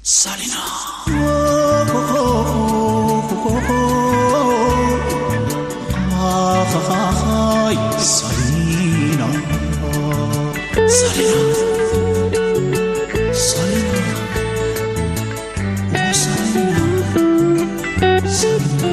ሳሊና ሳሊና ሳሊና ሳሊና ሳሊና ሳሊና ሳሊና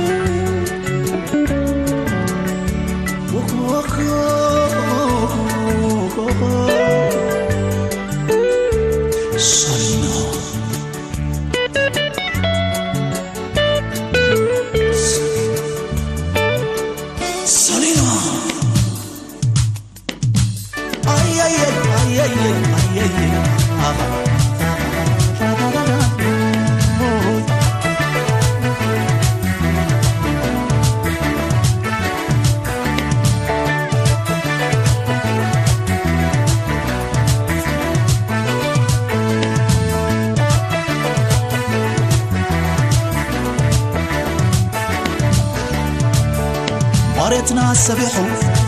መሬትና ሰቢሑ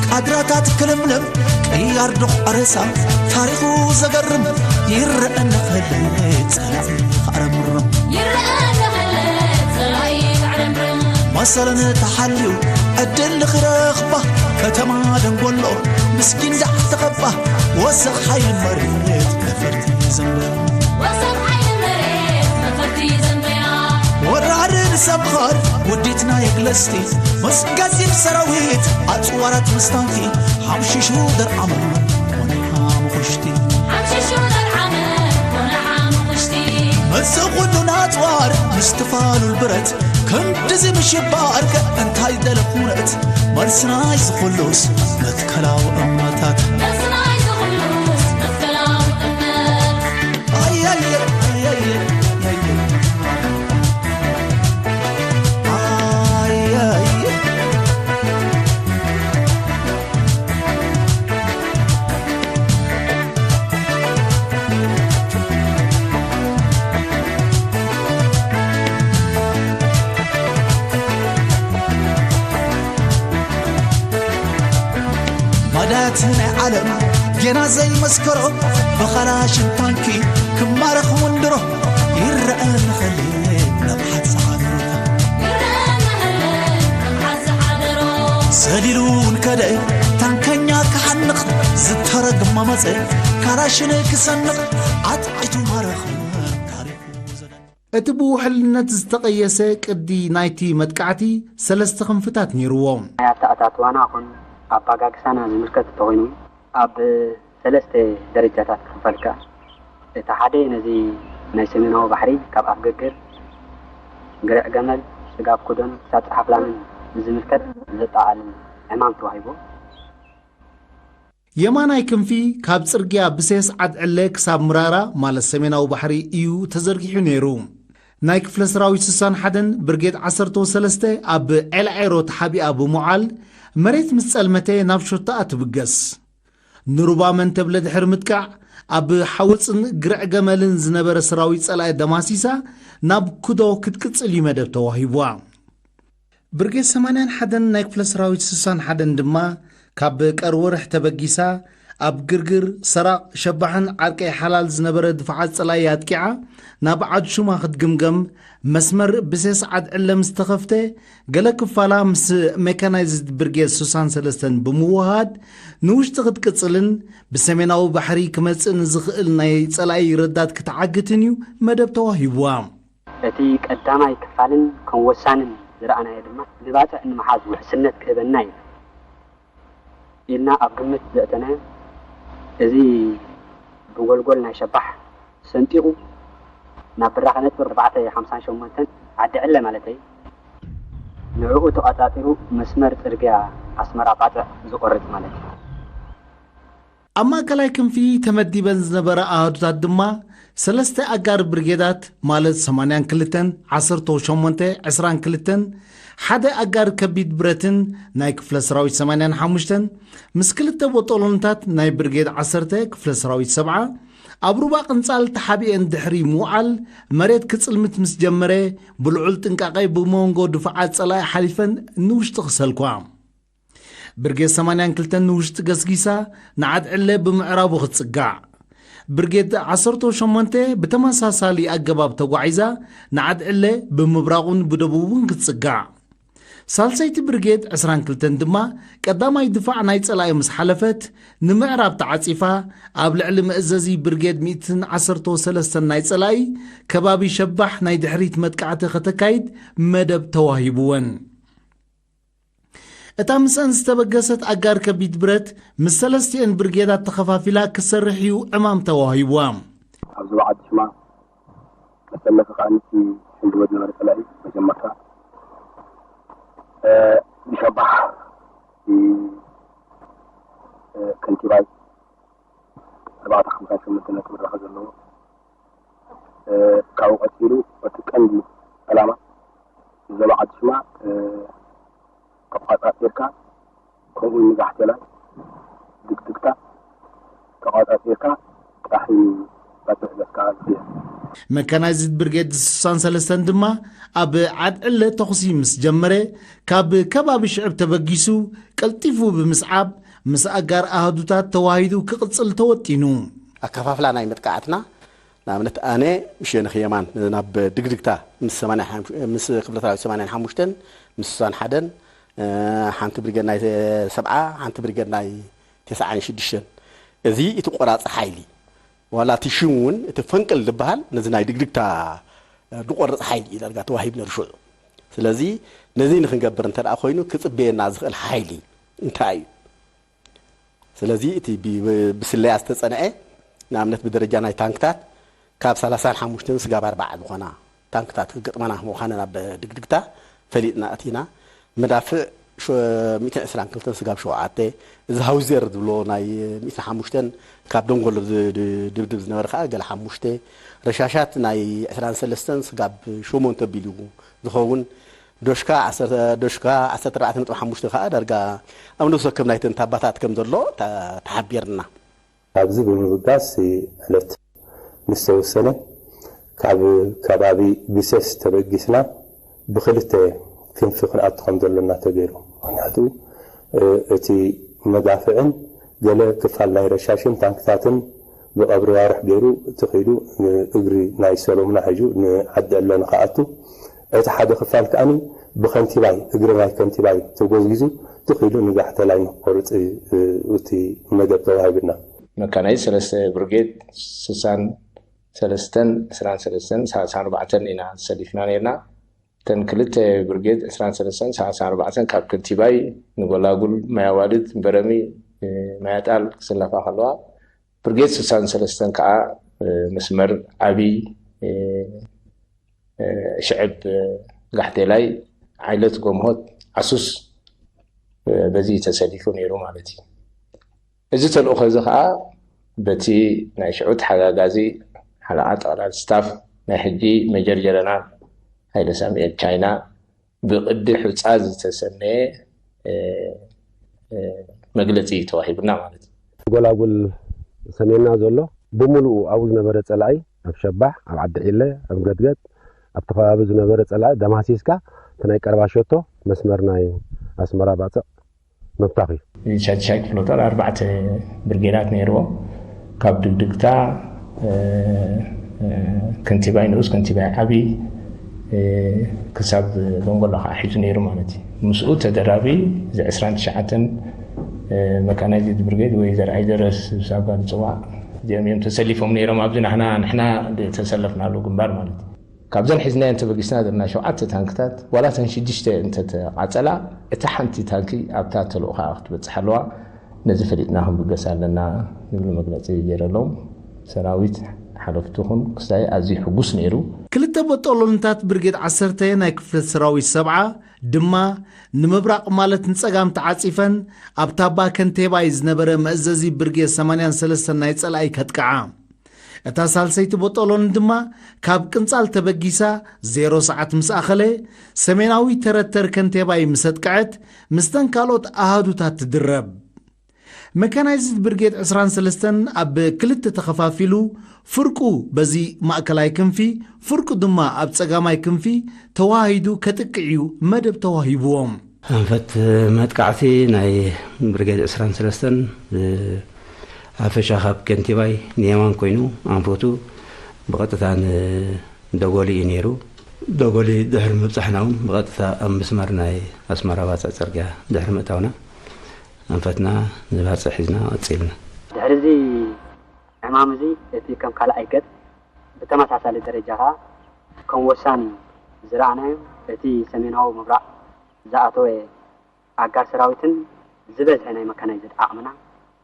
ቃድራታት ክልምልም ቅያር ዶቕ ሬሳ ታሪኹ ዘገርም ይረአ ንኽእል ጸላኢ ክዕረምርም ይረአ ንኽእል ጸላኢ ክዕረምርም መሰለን ተሓልዩ ዕድል ንኽረኽባ ከተማ ደንጎሎ ምስኪን ዳዕ ተኸባ ወሰኽ ሓይሊ መሬት ነፈርቲ ዘንበ ወሰኽ ሓይሊ መሬት ነፈርቲ ዘንበያ ወራርን ሰብኻር ውዲትና የግለስቲ መስጋዚም ሰራዊት ኣጽዋራት ምስታንኪ ሓምሽሹ ደርዓመ ኮነ ሓምኹሽቲ ሓምሽሹ ደርዓመ ኮነ ሓምኹሽቲ እዚ ኩሉ ናጽዋር ምስትፋሉል ብረት ክንድዚ ምሽባር ከ እንታይ ደለ ኩነት መልስናይ ዝኹሉስ መትከላዊ እምነታት መልስናይ ዝኹሉስ መትከላዊ እምነት ኣየየ ኣየየ ኣየየ ኣየየ ማዳት ናይ ዓለም ጌና ዘይመስከሮ ብኸላሽን ታንኪ ክማረኽ ውንድሮ ይረአ ንኸል ነብሓት ዝሓድሮ ሰሊሉ እንከደ ታንከኛ ክሓንቕ ዝተረግመ መጸ ካላሽን ክሰንቕ ኣጥቂቱ ማረኽ ታሪኹ ዘደንቕ እቲ ብውሕልነት ዝተቐየሰ ቅዲ ናይቲ መጥቃዕቲ ሰለስተ ክንፍታት ነይርዎ። ናይ ኣተኣታትዋና ኹን ኣባጋግሳና ዝምልከት እንተኾይኑ ኣብ ሰለስተ ደረጃታት ክኽፈል ይከኣል። እቲ ሓደ ነዚ ናይ ሰሜናዊ ባሕሪ ካብ ኣፍገግር፣ ግርዕ ገመል፣ ስጋብ ኩዶን ክሳብ ጸሓፍላምን ዝምልከት ዘጠቓልል ዕማም ተዋሂቡ። የማናይ ክንፊ ካብ ጽርግያ ብሴስ ዓድዕለ ክሳብ ምራራ ማለት ሰሜናዊ ባሕሪ እዩ ተዘርጊሑ ነይሩ። ናይ ክፍለ ሰራዊት ስሳን ሓደን ብርጌድ ዓሰርተ ሰለስተ ኣብ ዔላዔሮ ተሓቢኣ ብምውዓል መሬት ምስ ጸልመተ ናብ ሾታኣ ትብገስ። ንሩባ መንተብለ ድሕሪ ምጥቃዕ ኣብ ሓውፅን ግርዕ ገመልን ዝነበረ ሰራዊት ጸላኢ ደማሲሳ ናብ ኩዶ ክትቅጽል እዩ መደብ ተዋሂቡዋ። ብርጌድ ሰማንያን ሓደን ናይ ክፍለ ሰራዊት ስሳን ሓደን ድማ ካብ ቀርወርሕ ተበጊሳ ኣብ ግርግር፣ ሰራቕ፣ ሸባሕን ዓርቀይ ሓላል ዝነበረ ድፋዓት ጸላኢ ኣጥቂዓ ናብ ዓድ ሹማ ክትግምገም መስመር ብሴስ ዓድ ዕለ ምስ ተኸፍተ፣ ገለ ክፋላ ምስ ሜካናይዝድ ብርጌድ ስሳን ሰለስተን ብምውህሃድ ንውሽጢ ክትቅጽልን ብሰሜናዊ ባሕሪ ክመጽእ ንዝኽእል ናይ ጸላኢ ረዳት ክትዓግትን እዩ መደብ ተዋሂቡዋ። እቲ ቀዳማይ ክፋልን ከም ወሳንን ዝረኣናዮ ድማ ንባጽዕ ንምሓዝ ውሕስነት ክህበና እዩ። ኢልና ኣብ ግምት ዘእተናዮ፣ እዚ ብጎልጎል ናይ ሸባሕ ሰንጢቑ ናብ ብራኸ ነጥቢ ኣርባዕተ ሓምሳን ሸሞንተን ዓዲ ዕለ ማለተይ፣ ንዕኡ ተቐጻጺሩ መስመር ጽርግያ ኣስመራ ባጽዕ ዝቖርጽ ማለት እዩ። ኣብ ማእከላይ ክንፊ ተመዲበን ዝነበራ ኣሃዱታት ድማ ሰለስተ ኣጋር ብርጌዳት ማለት ሰማንያን ክልተን፣ ዓሰርተ ሸሞንተ፣ ዕስራን ክልተን፣ ሓደ ኣጋር ከቢድ ብረትን ናይ ክፍለ ሰራዊት ሰማንያን ሓሙሽተን ምስ ክልተ ቦጦሎንታት ናይ ብርጌድ ዓሰርተ ክፍለ ሰራዊት ሰብዓ ኣብ ሩባ ቅንጻል ተሓቢኤን ድሕሪ ምውዓል መሬት ክጽልምት ምስ ጀመረ ብልዑል ጥንቃቐ ብመንጎ ድፋዓት ጸላኢ ሓሊፈን ንውሽጢ ክሰልኳ። ብርጌድ ሰማንያን ክልተን ንውሽጢ ገስጊሳ ንዓድ ዕለ ብምዕራቡ ክትጽጋዕ። ብርጌድ ዓሰርተ ሸሞንተ ብተመሳሳሊ ኣገባብ ተጓዒዛ ንዓድዕለ ብምብራቑን ብደቡብን ክትጽጋዕ። ሳልሰይቲ ብርጌድ ዕስራን ክልተን ድማ ቀዳማይ ድፋዕ ናይ ጸላኢ ምስ ሓለፈት ንምዕራብ ተዓጺፋ ኣብ ልዕሊ መእዘዚ ብርጌድ ሚእትን ዓሰርተ ሰለስተን ናይ ጸላኢ ከባቢ ሸባሕ ናይ ድሕሪት መጥቃዕቲ ከተካይድ መደብ ተዋሂብወን። እታ ምስአን ዝተበገሰት ኣጋር ከቢድ ብረት ምስ ሰለስቲኤን ብርጌዳት ተኸፋፊላ ክሰርሕ እዩ ዕማም ተዋሂብዋ። ኣብ ዞባ ዓዲ ሽማ መሰለፊ ከኣ ምስቲ ሕንድወ ዝነበረ ጸላኢ መጀመርታ፣ እ፣ ብሸባሕ እቲ፣ እ፣ ከንቲባይ ኣርባዕተ ሓምሳ ሸሞንተ ነጥቢ ረኸ ዘለዎ፣ እ፣ ካብኡ ቀጺሉ እቲ ቀንዲ ዕላማ ንዞባ ዓዲ ሽማ፣ እ፣ ተቋጻጺርካ፣ ከምኡ ንጋሕቴላይ ድግድግታ ተቋጻጺርካ ጥራሕ እዩ ባጽዕ ዘስካ ዝኽእል። መካናይዝድ ብርጌድ ስሳን ሰለስተን ድማ ኣብ ዓድዕለ ተኹሲ ምስ ጀመረ፣ ካብ ከባቢ ሽዕብ ተበጊሱ ቀልጢፉ ብምስዓብ ምስ ኣጋር ኣሃዱታት ተዋሂዱ ክቕጽል ተወጢኑ። ኣከፋፍላ ናይ መጥቃዕትና፣ ንኣብነት ኣነ ምስ ሸነኽ የማን ናብ ድግድግታ ምስ ሰማንያ፣ ምስ ክፍለ ሰራዊት ሰማንያን ሓሙሽተን፣ ምስ ስሳን ሓደን፣ እ፣ ሓንቲ ብሪገድ ናይ ሰብዓ፣ ሓንቲ ብሪገድ ናይ ተስዓን ሽዱሽተን። እዚ እቲ ቆራፂ ሓይሊ፣ ዋላ እቲ ሽም እውን እቲ ፈንቅል ዝበሃል ነዚ ናይ ድግድግታ ዝቆርፅ ሓይሊ እዩ ዳርጋ ተዋሂብና ሽዑ። ስለዚ ነዚ ንክንገብር እንተ ደኣ ኮይኑ ክፅበየና ዝኽእል ሓይሊ እንታይ እዩ? ስለዚ እቲ ብ-፣ ብስለያ ዝተጸንዐ፣ ንኣብነት ብደረጃ ናይ ታንክታት ካብ ሰላሳን ሓሙሽተን ስጋብ ኣርባዓ ዝኾና ታንክታት ክገጥመና ምዃነን ኣብ ድግድግታ ፈሊጥና ኣቲና። መዳፍዕ ሸ-፣ ሚእትን ዕስራን ክልተን ስጋብ ሸውዓተ፣ እዚ ሃውዜር ዝብሎ ናይ ሚእትን ሓሙሽተን ካብ ደንጎሎ ዝ-፣ ድ-፣ ድብድብ ዝነበረ ከኣ ገለ ሓሙሽተ፣ ረሻሻት ናይ ዕስራን ሰለስተን ስጋብ ሸሞንተ ቢሉ ዝኸውን፣ ዶሽካ ዓሰርተ፣ ዶሽካ ዓሰርተ ኣርባዕተ ነጥቢ ሓሙሽተ ከኣ ዳርጋ ኣብ ነፍሲ ወከፍ ናይተን ታባታት ከም ዘሎ ተ-፣ ተሓቢርና። ካብዚ ብምብጋስ፣ ዕለት ምስ ተወሰነ፣ ካብ ከባቢ ብሰስ ተበጊስና ብኽልተ ክንፊ ክንኣቱ ከም ዘሎና ተገይሩ። ምኽንያቱ፣ እ፣ እቲ መዳፍዕን ገለ ክፋል ናይ ረሻሽን ታንክታትን ብቐብሪ ዋርሕ ገይሩ ትኺዱ ንእግሪ ናይ ሰሎምና ሒዙ ንዓዲ ዕለ ንኽኣቱ፣ እቲ ሓደ ክፋል ከኣ ብኸንቲባይ፣ እግሪ ናይ ከንቲባይ ተጎዝጊዙ ትኺዱ ንጋሕተላይ ንክቆርጽ፣ እ፣ እቲ መደብ ተዋሂብና። መካናይዝ ሰለስተ ብርጌድ ስሳን ሰለስተን፣ ዕስራን ሰለስተን፣ ሰላሳን ኣርባዕተን ኢና ተሰሊፍና ነይርና። እተን ክልተ ብርጌድ ዕስራን ሰለስተን፣ ሰላሳን ኣርባዕተን ካብ ከንቲባይ ንጎላጉል፣ ማይ ኣዋልድ፣ በረሚ፣ እ፣ ማይ ኣጣል ክስለፋ ከለዋ፣ ብርጌድ ስሳን ሰለስተን ከኣ፣ እ፣ መስመር ዓቢ፣ እ፣ እ፣ ሽዕብ፣ እ፣ ጋሕቴላይ፣ ዓይለት፣ ጎምሆት፣ ዓሱስ፣ እ፣ በዚ ተሰሊፉ ነይሩ ማለት እዩ። እዚ ተልእኾ እዚ ከኣ በቲ ናይ ሽዑ ተሓጋጋዚ ሓለቓ ጠቕላል ስታፍ ናይ ሕጂ ሜጀር ጀነራል ሃይለ ሳሙኤል ቻይና ብቕዲ ሑጻ ዝተሰነየ፣ እ፣ እ፣ መግለጺ ተዋሂቡና ማለት እዩ። ጎላጉል ሰሜንና ዘሎ ብምሉኡ ኣብኡ ዝነበረ ጸላኢ፣ ኣብ ሸባሕ፣ ኣብ ዓዲ ዒለ፣ ኣብ ገድገድ፣ ኣብቲ ከባቢ ዝነበረ ጸላኢ ደማሲስካ፣ እቲ ናይ ቀረባ ሸቶ መስመር ናይ ኣስመራ ባጽዕ ምፍታሕ እዩ። ሻድሻይ ክፍለ ጦር ኣርባዕተ ብርጌዳት ነይርዎ። ካብ ድግድግታ፣ እ፣ እ፣ ከንቲባይ፣ ንኡስ ከንቲባይ ዓቢ፣ እ፣ ክሳብ ደንጎሎ ከዓ ሒዙ ነይሩ ማለት እዩ። ምስኡ ተደራቢ እዚ ዕስራን ትሽዓተን፣ እ፣ መካናይዝድ ብርጌድ ወይ ዘርኣይ ደረስ ሳባ ዝፅዋዕ፣ እዚኦም እዮም ተሰሊፎም ነይሮም ኣብዚ ንሕና፣ ንሕና ተሰለፍናሉ ግንባር ማለት እዩ። ካብዘን ሒዝናየን ተበጊስና ዘለና ሸውዓተ ታንክታት፣ ዋላ እተን ሽዱሽተ እንተተቓጸላ፣ እታ ሓንቲ ታንኪ ኣብታ ተልእኾኣ ክትበጽሕ ኣለዋ። ነዚ ፈሊጥና ክንብገስ ኣለና ዝብል መግለጺ ገይረሎም። ሰራዊት ሓለፍቱ ኹን ክስታይ ኣዝዩ ሕጉስ ነይሩ። ክልተ በጦሎንታት ብርጌድ ዓሰርተ ናይ ክፍለ ሰራዊት ሰብዓ ድማ ንምብራቕ ማለት ንጸጋም ተዓጺፈን ኣብ ታባ ከንቴባይ ዝነበረ መእዘዚ ብርጌድ ሰማንያን ሰለስተን ናይ ጸላኢ ከጥቅዓ። እታ ሳልሰይቲ በጦሎን ድማ ካብ ቅንጻል ተበጊሳ ዜሮ ሰዓት ምስ ኣኸለ ሰሜናዊ ተረተር ከንቴባይ ምስ ኣጥቅዐት ምስተን ካልኦት ኣሃዱታት ትድረብ። መካናይዝድ ብርጌድ ዕስራን ሰለስተን ኣብ ክልተ ተኸፋፊሉ፣ ፍርቁ በዚ ማእከላይ ክንፊ፣ ፍርቁ ድማ ኣብ ጸጋማይ ክንፊ ተዋሂዱ ከጥቅዕ እዩ መደብ ተዋሂብዎም። ኣንፈት መጥቃዕቲ ናይ ብርጌድ ዕስራን ሰለስተን፣ እ፣ ኣፈሻ ካብ ከንቲባይ ንየማን ኮይኑ ኣንፈቱ ብቐጥታ ንደጎሊ እዩ ነይሩ። ደጎሊ ድሕሪ ምብጻሕና እውን ብቐጥታ ኣብ መስመር ናይ ኣስመራ ባጽዕ ጽርግያ ድሕሪ ምእታውና ኣንፈትና ንባጽዕ ሒዝና ቀጺልና። ድሕሪ እዚ ዕማም እዚ እቲ ከም ካልኣይ ገጽ ብተመሳሳሊ ደረጃ ከኣ ከም ወሳኒ ዝረኣናዮ እቲ ሰሜናዊ ምብራቕ ዝኣተወ ኣጋር ሰራዊትን ዝበዝሐ ናይ መካናይዝድ ዓቕምና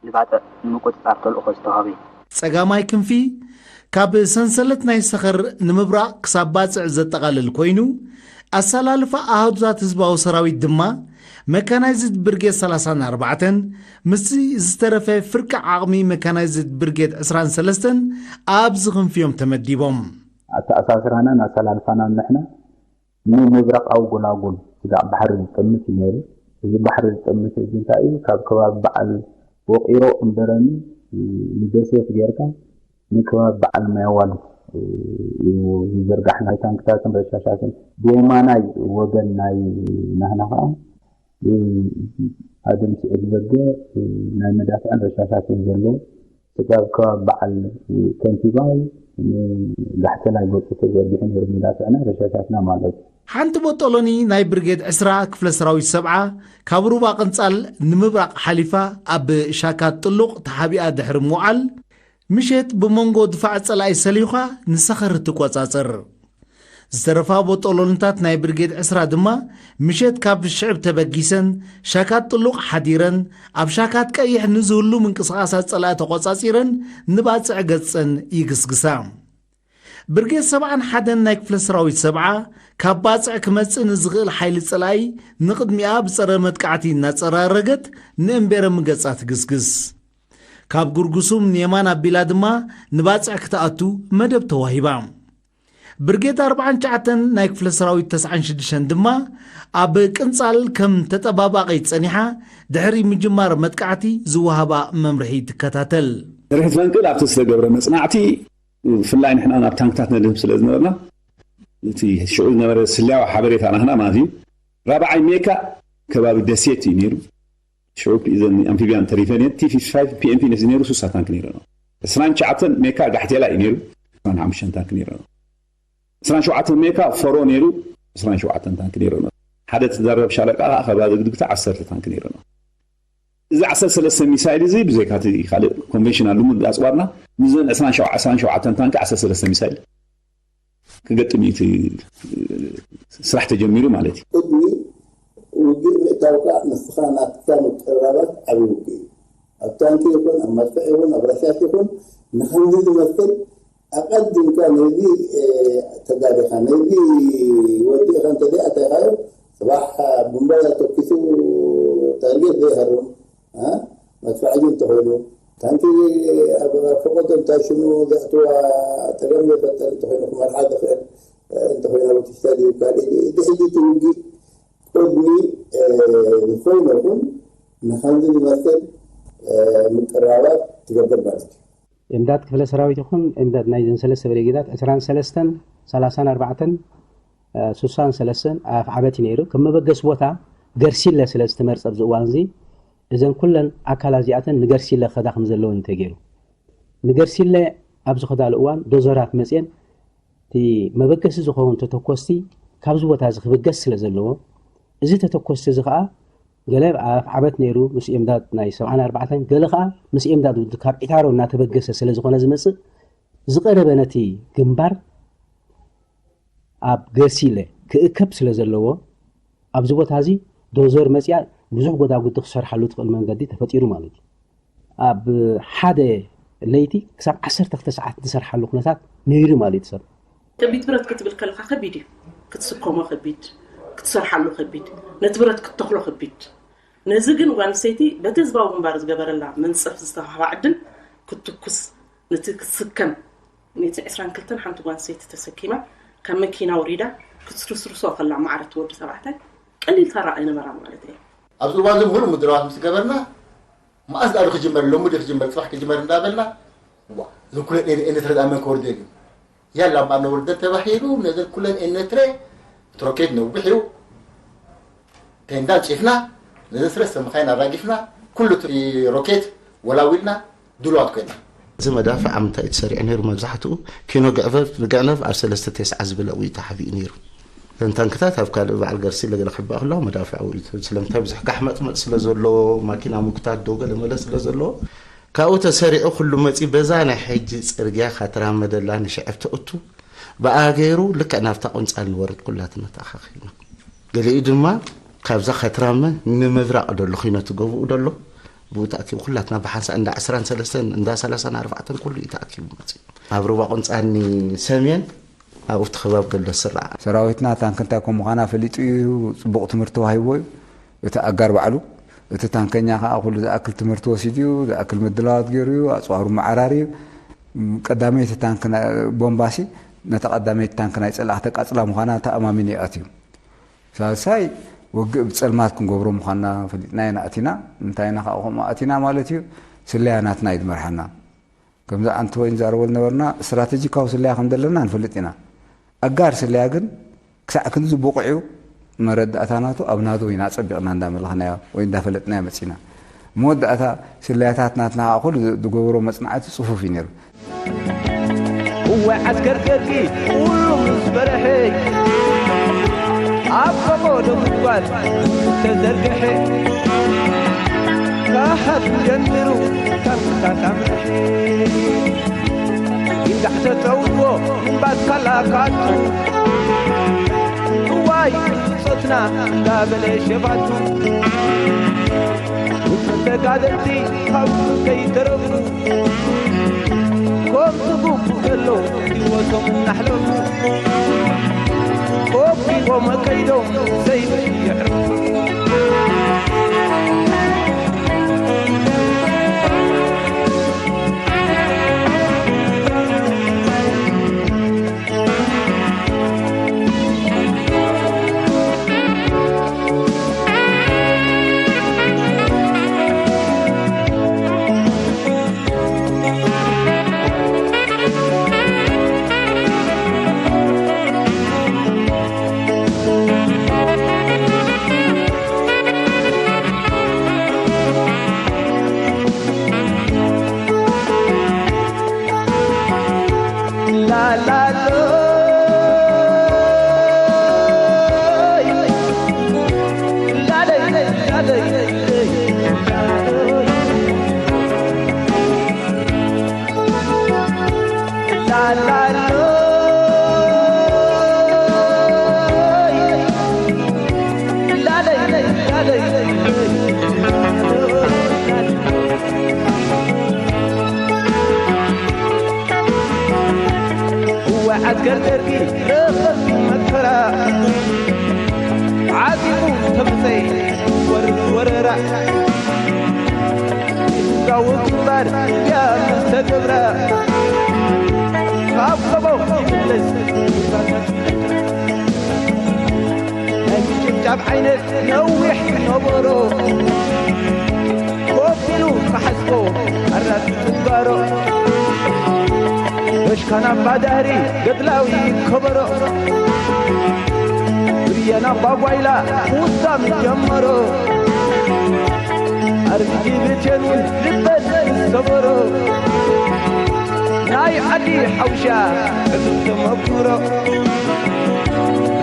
ንባጽዕ ንምቁጽጻር ተልእኾ ዝተዋህበ እዩ። ጸጋማይ ክንፊ ካብ ሰንሰለት ናይ ሰኸር ንምብራቕ ክሳብ ባጽዕ ዘጠቓልል ኮይኑ፣ ኣሰላልፋ ኣሃዱታት ህዝባዊ ሰራዊት ድማ መካናይዝድ ብርጌድ ሰላሳን ኣርባዕተን ምስቲ ዝተረፈ ፍርቂ ዓቕሚ መካናይዝድ ብርጌድ ዕስራን ሰለስተን ኣብዚ ክንፊ እዮም ተመዲቦም። ኣተኣሳስራናን ኣሰላልፋናን ንሕና ንምብራቓዊ ጎላጉል ስጋዕ ባሕሪ ዝጥምት እዩ ነይሩ። እዚ ባሕሪ ዝጥምት እዚ እንታይ እዩ? ካብ ከባቢ በዓል ወቂሮ እምበረኒ ንደሴት ጌርካ ንከባቢ በዓል ማያዋል እዩ ዝዝርጋሕ። ናይ ታንክታትን ረሻሻትን ብየማናይ ወገን ናይ ናህና ከዓ ኣደም ስዒድ በገ ናይ መዳፍዕን ረሻሻትን ዘሎ ስጋብ ከባቢ በዓል ከንቲባይ ንጋሕቴላይ ገጹ ተዘርጊሑ ነይሩ፣ መዳፍዕና ረሻሻትና ማለት እዩ። ሓንቲ ቦጦሎኒ ናይ ብርጌድ ዕስራ ክፍለ ሰራዊት ሰብዓ ካብ ሩባ ቅንጻል ንምብራቕ ሓሊፋ ኣብ ሻካት ጥሉቕ ተሓቢኣ ድሕሪ ምውዓል፣ ምሸት ብመንጎ ድፋዕ ጸላኢ ሰሊኻ ንሰኸር ትቆጻጸር። ዝተረፋ ቦጦሎንታት ናይ ብርጌድ ዕስራ ድማ ምሸት ካብ ሽዕብ ተበጊሰን ሻካት ጥሉቕ ሓዲረን ኣብ ሻካት ቀይሕ ንዝህሉ ምንቅስቓሳት ጸላኢ ተቆጻጺረን ንባጽዕ ገጸን ይግስግሳ። ብርጌድ ሰብዓን ሓደን ናይ ክፍለ ሰራዊት ሰብዓ ካብ ባጽዕ ክመጽእ ንዝኽእል ሓይሊ ጸላኢ ንቕድሚኣ ብጸረ መጥቃዕቲ እናጸራረገት ንእምቤረ ምገጻ ትግስግስ። ካብ ጉርጉሱም ንየማን ኣቢላ ድማ ንባጽዕ ክትኣቱ መደብ ተዋሂባ። ብርጌድ ኣርብዓን ትሽዓተን ናይ ክፍለ ሰራዊት ተስዓን ሽዱሽተን ድማ ኣብ ቅንጻል ከም ተጠባባቒ ጸኒሓ ድሕሪ ምጅማር መጥቃዕቲ ዝወሃባ መምርሒ ትከታተል። ድሕሪ ፈንቅል ኣብቲ ዝተገብረ መጽናዕቲ ብፍላይ ንሕና ናብ ታንክታት ነድህብ ስለ ዝነበርና እቲ ሽዑ ዝነበረ ስልያዊ ሓበሬታ ናህና ማለት እዩ። ራብዓይ ሜካ ከባቢ ደሴት እዩ ነይሩ። ሽዑ እዘን ኣምፊብያን ተሪፈን እየን። ቲ ፊፍቲ ፋይቭ ፒ ኤም ፒ ነዚ ነይሩ፣ ሱሳ ታንክ ነይሩ ነው። ዕስራን ትሽዓተን ሜካ ጋሕቴላ እዩ ነይሩ፣ ዕስራን ሓሙሽተን ታንክ ነይሩ ነው። ዕስራን ሸውዓተን ሜካ ፈሮ ነይሩ፣ ዕስራን ሸውዓተን ታንክ ነይሩ ነው። ሓደ ትዛረብ ሻለቃ ከዓ ከባቢ ግድግታ ዓሰርተ ታንክ ነይሩ ነው። እዚ ዓሰርተ ሰለስተ ሚሳይል እዚ ብዘይካ እቲ ካልእ ኮንቬንሽናል ልሙድ ኣፅዋርና ምስዘን ዕስራን ሸውዓተን ታንክ ዓሰርተ ሰለስተ ሚሳይል ክገጥም እዩ እቲ ስራሕ ተጀሚሩ ማለት እዩ። ቅድሚ ውግእ ምእታውካ ንስኻ ናትካ ምቅርራባት ዓብዪ ውግእ እዩ። ኣብ ታንኪ ይኹን ኣብ መድፍዕ ይኹን ኣብ ረሻሽ ይኹን ንኸምዚ ዝመስል ኣቐዲምካ ነዚ ተጋዲኻ ነዚ ወዲእኻ እንተደኣ ኣታይኻዮ ጽባሕ ቡምባ ተኪሱ ታርጌት ዘይሃርም መድፋዕ እዩ እንተኾይኑ፣ ታንኪ ኣብ ፈቐዶ እንታይ ሽሙ ዘእትዋ ጸገም ዘይፈጥር እንተኾይኑ፣ ክመርሓ ዝኽእል እንተኾይኑ፣ ኣብ ውሽጢ ስታድዩም ካልእ እዚ ሕጂ እቲ ውግእ ቅድሚ ዝኾነ ይኹን ንኸምዚ ዝመስል ምቅርራባት ትገብር ማለት እዩ። እምዳድ ክፍለ ሰራዊት ይኹን እምዳድ ናይዘን ሰለስተ ብሪጌዳት ዕስራን ሰለስተን፣ ሰላሳን ኣርባዕተን፣ ስሳን ሰለስተን ኣፍዓበት እዩ ነይሩ። ከም መበገሲ ቦታ ገርሲለ ስለ ዝተመርጸ ኣብዚ እዋን እዚ እዘን ኩለን ኣካላት እዚኣተን ንገርሲለ ክኸዳ ከም ዘለወን እዩ ተገይሩ። ንገርሲለ ኣብ ዝኸዳሉ እዋን ዶዘራት መፅየን እቲ መበገሲ ዝኸውን ተተኮስቲ ካብዚ ቦታ እዚ ክብገስ ስለ ዘለዎ እዚ ተተኮስቲ እዚ ከዓ ገለ ኣፍዓበት ነይሩ ምስ ኤምዳድ ናይ ሰብዓን ኣርባዕተን ገለ ከዓ ምስ ኤምዳድ ውድብ ካብ ዒታሮ እናተበገሰ ስለ ዝኾነ ዝመፅእ ዝቐረበ ነቲ ግንባር ኣብ ገሲለ ክእከብ ስለ ዘለዎ ኣብዚ ቦታ እዚ ዶዘር መፅያ ብዙሕ ጎዳጉዲ ክሰርሓሉ ትኽእል መንገዲ ተፈጢሩ ማለት እዩ። ኣብ ሓደ ለይቲ ክሳብ ዓሰርተ ክልተ ሰዓት ዝሰርሓሉ ኩነታት ነይሩ ማለት እዩ። ሰብ ከቢድ ብረት ክትብል ከለካ ከቢድ እዩ። ክትስከሞ ከቢድ፣ ክትሰርሓሉ ከቢድ፣ ነቲ ብረት ክትተኽሎ ከቢድ። ነዚ ግን ጓል ኣንስተይቲ በቲ ህዝባዊ ግንባር ዝገበረላ መንፀፍ ዝተዋህባ ዕድል ክትትኩስ፣ ነቲ ክትስከም፣ ነቲ ዕስራን ክልተን ሓንቲ ጓል ኣንስተይቲ ተሰኪማ ካብ መኪና ወሪዳ ክትርስርሶ ከላ ማዕረ እቲ ወዲ ተባዕታይ ቀሊል ተራ ኣይነበራን ማለት እዩ። ኣብዚ እዋን እዚ ምሉእ ምድላዋት ምስ ገበርና፣ መኣስ ደኣ ክጅመር፣ ሎሚ ድዩ ክጅመር፣ ጽባሕ ክጅመር እንዳበልና፣ ዋ፣ እዚ ኩለን ኤነ-፣ ኤነትረ ደኣ መን ከወርደን እዩ? ያላ እምበኣር ነውርደን ተባሂሉ፣ ነዘን ኩለን ኤነትረ፣ እቲ ሮኬት ነዊሕ እዩ፣ ቴንዳ ኣንጺፍና፣ ነዘን ሰለስተ መኻይን ኣራጊፍና፣ ኩሉ እቲ ሮኬት ወላዊልና፣ ድሉዋት ኮይና። እዚ መዳፍዕ ኣብ ምንታይ እዩ ተሰሪዑ ነይሩ? መብዛሕትኡ ኪኖ ግዕፈፍ ንግዕነፍ ኣብ ሰለስተ ተስዓ ዝበለ ውይ ተሓቢኡ ነይሩ። እተን ታንክታት ኣብ ካልእ በዓል ገርሲ ለገለ ክሕባእ ከለዋ መዳፍዕ ውይ፣ ስለምንታይ ብዙሕ ጋሕመጥመጥ ስለ ዘለዎ፣ ማኪና ምጉታት ዶ ገለ መለ ስለ ዘለዎ፣ ካብኡ ተሰሪዑ ኩሉ መፂ። በዛ ናይ ሕጂ ፅርግያ ካተራመደላ ንሽዕብ ተእቱ፣ ብኣ ገይሩ ልክዕ ናብታ ቁንፃል ንወርድ ኩላትና ተኣኻኺብና። ገሊኡ ድማ ካብዛ ካትራመ ንምብራቕ ደሎ ኪኖ ትገብኡ ደሎ ብኡ ተኣኪቡ ኩላትና ብሓንሳእ እንዳ ዕስራን ሰለስተን እንዳ ሰላሳን ኣርባዕተን ኩሉ እዩ ተኣኪቡ መፅኡ። ኣብ ሩባ ቁንፃኒ ሰሜን ኣብኡ እቲ ከባብ ገሎ ስራዕ። ሰራዊትና ታንክ እንታይ ከም ምዃና ፈሊጡ እዩ፣ ጽቡቕ ትምህርቲ ተዋሂብዎ እዩ። እቲ ኣጋር ባዕሉ፣ እቲ ታንከኛ ከኣ ኩሉ ዝኣክል ትምህርቲ ወሲዱ እዩ፣ ዝኣክል ምድላዋት ገይሩ እዩ፣ ኣጽዋሩ መዓራሪ እዩ። ቀዳመይቲ ታንክ ናይ ቦምባሲ ነታ ቀዳመይቲ ታንክ ናይ ጸላእቲ ተቃጽላ ምዃና ተኣማሚኑ እዩ ኣትዩ። ሳልሳይ፣ ውግእ ብጸልማት ክንገብሮ ምዃንና ፈሊጥና ኢና ኣቲና። እንታይ ኢና ካብኡ ከምኡ ኣቲና ማለት እዩ? ስለያ ናትና እዩ ዝመርሓና። ከምዚ ኣንቲ ወይ ንዛረቦ ዝነበርና ስትራተጂካዊ ስለያ ከም ዘለና ንፈልጥ ኢና። ኣጋር ስለያ ግን ክሳዕ ክንዚ ብቑዕ እዩ መረዳእታ ናቱ ኣብ ናቱ ኢና ጸቢቕና እንዳመለኽናዮ ወይ እንዳፈለጥናዮ መጺና። መወዳእታ ስለያታት ናትና ከዓ ኩሉ ዝገበሮ መጽናዕቲ ጽፉፍ እዩ ነይሩ። እዋይ ዓስከር ደርጊ ኩሉ ምስ በርሐ፣ ኣብ ፈቐዶ ጉድጓድ ተዘርግሐ፣ ካሓት ጀሚሩ ካብ ምሳት ኣምርሐ። ይንጋዕ ተጸውዎ ምንባስ ካላ ካቱ፣ እዋይ ጾትና እንዳበለ ሸፋቱ። ውጹእ ተጋደልቲ ካብኡ ከይተረፉ፣ ከምቲ ግቡእ ዘሎ ህይወቶም እናሕለፉ፣ ቆቢቦም ከይዶም ዘይብሉ የዕርፉ። እወ ዓስከር ደርጊ ረኸብቲ መከራ ዓዚሙ ተምፀይ ወርድ ወረራ ህዝባዊ ግንባር ድያ ምስ ተገብራ ካብ ከቦ ይምለስ ናይ ምጭብጫብ ዓይነት ነዊሕ ነበሮ ኮፍ ኢሉ ክሓስቦ ኣራግፍ ግንባሮ በሽካና ባዳህሪ ገድላዊ ከበሮ ብርየና ጓጓይላ ውሳም ጀመሮ ኣርግዲ ብቴን እውን ልበን ሰበሮ ናይ ዓዲ ሓውሻ ዕዙብ ተመኩሮ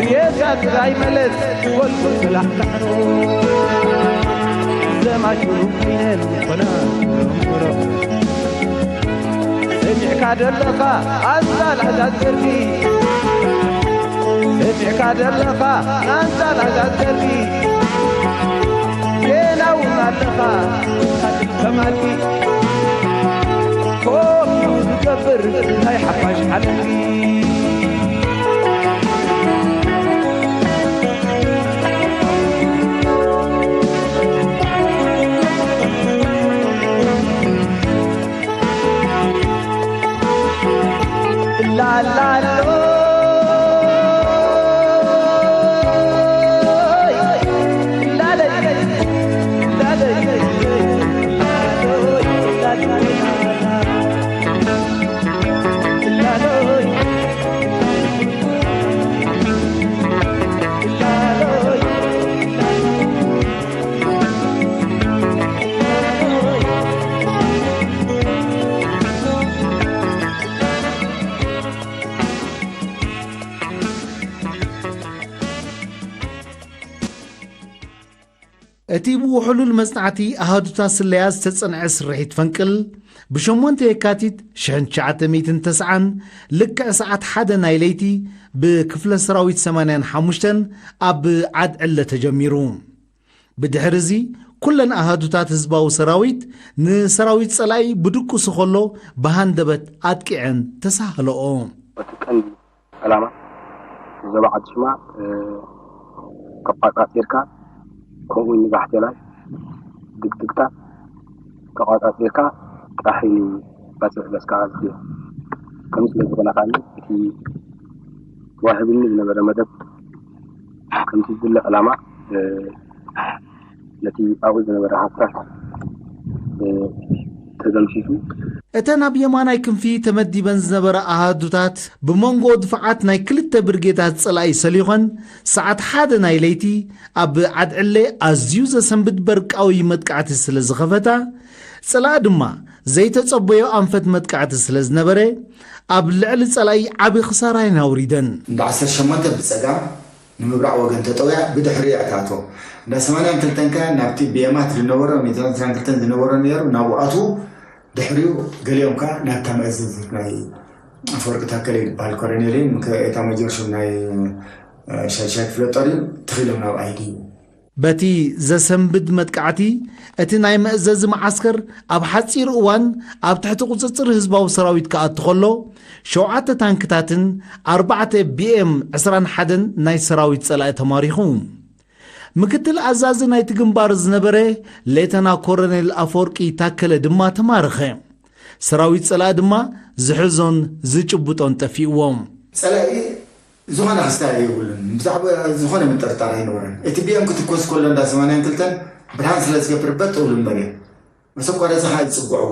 ሬሳ ጥራይ መለስ ጎልጎል ተላዕላዕኖ ዘማቹ ኮይነን ኮና ምሮ ሰሚዕካ ደለኻ ኣንጻር ኣዛዘርቲ ሰሚዕካ ደለኻ ኣንጻር ኣዛዘርቲ ዜና እውን ኣለኻ ከማልኪ ኮፍ ዝገብር ናይ ሓፋሽ ሓለፊ እቲ ብውሕሉል መጽናዕቲ ኣሃዱታት ስለያ ዝተጸንዐ ስርሒት ፈንቅል፣ ብ8 የካቲት ሽሕን ትሽዓተ ሚእትን ተስዓን ልክዕ ሰዓት ሓደ ናይ ለይቲ ብክፍለ ሰራዊት ሰማንያን ሓሙሽተን ኣብ ዓድ ዕለ ተጀሚሩ። ብድሕሪ እዚ፣ ኩለን ኣሃዱታት ህዝባዊ ሰራዊት ንሰራዊት ጸላኢ ብድቁሱ ከሎ ብሃንደበት ኣጥቂዐን ተሳህለኦ። እቲ ቀንዲ ዕላማ ዞባ ዓዲ ሽማ፣ እ፣ ተቋጻጺርካ፣ ከምኡ እውን ንጋሕቴላይ ድግድግታ ተቋጻጺርካ ጥራሕ እዩ ባጽዕ በስካ ዝኽእል። ከምኡ ስለ ዝኾነ ከኣ እቲ ተዋሂቡኒ ዝነበረ መደብ ከምቲ ዝድለ ዕላማ፣ እ፣ ነቲ ኣብኡ ዝነበረ ሃብታት፣ እ፣ ተደምሲሱ። እተን ኣብ የማናይ ክንፊ ተመዲበን ዝነበራ ኣሃዱታት ብመንጎ ድፋዓት ናይ ክልተ ብርጌዳት ጸላኢ ሰሊኾን ሰዓት ሓደ ናይ ለይቲ ኣብ ዓድዕለ ኣዝዩ ዘሰንብድ በርቃዊ መጥቃዕቲ ስለ ዝኸፈታ፣ ጸላኢ ድማ ዘይተጸበዮ ኣንፈት መጥቃዕቲ ስለ ዝነበረ ኣብ ልዕሊ ጸላኢ ዓቢ ክሳራ እየን ኣውሪደን። እንዳ ዓሰርተ ሸሞንተ ብጸጋም ንምብራቕ ወገን ተጠውያ ብድሕሪኡ ኣታቶ። እንዳ ሰማንያን ክልተን ከ ናብቲ ብየማት ዝነበሮ፣ ሚእትን ዕስራን ክልተን ዝነበሮ ነይሩ፣ ናብኡ ኣትዉ። ድሕሪኡ ገሊኦም ከኣ ናብታ መእዘዚት ናይ ኣፈወርቂ ታከለ ዝበሃል ኮረኔል እዩ፣ ምክ-፣ ኤታ ማጆር ሹም ናይ፣ እ፣ ሻድሻይ ክፍለ ጦር እዩ፣ ተኺሎም ናብ ኣይዲ እዩ። በቲ ዘሰንብድ መጥቃዕቲ፣ እቲ ናይ መእዘዚ መዓስከር ኣብ ሓጺር እዋን ኣብ ትሕቲ ቁጽጽር ህዝባዊ ሰራዊት ክኣቱ ከሎ፣ ሸውዓተ ታንክታትን ኣርባዕተ ቢ ኤም ዕስራን ሓደን ናይ ሰራዊት ጸላኢ ተማሪኹ። ምክትል ኣዛዚ ናይቲ ግንባር ዝነበረ ሌተና ኮሎኔል ኣፈወርቂ ታከለ ድማ ተማረኸ። ሰራዊት ጸላኢ ድማ ዝሕዞን ዝጭብጦን ጠፊእዎም። ጸላኢ ዝኾነ ክስታይ የብሉን። ብዛዕባ ዝኾነ ምጥርጣር ኣይነበረን። እቲ ቢ ኤም ክትኮስ ከሎ እንዳ ሰማንያን ክልተን ብርሃን ስለ ዝገብር በጥ እብሉ እምበር እዮም። መሰብ ኳ ረሳኻ ይጽግዕዎ።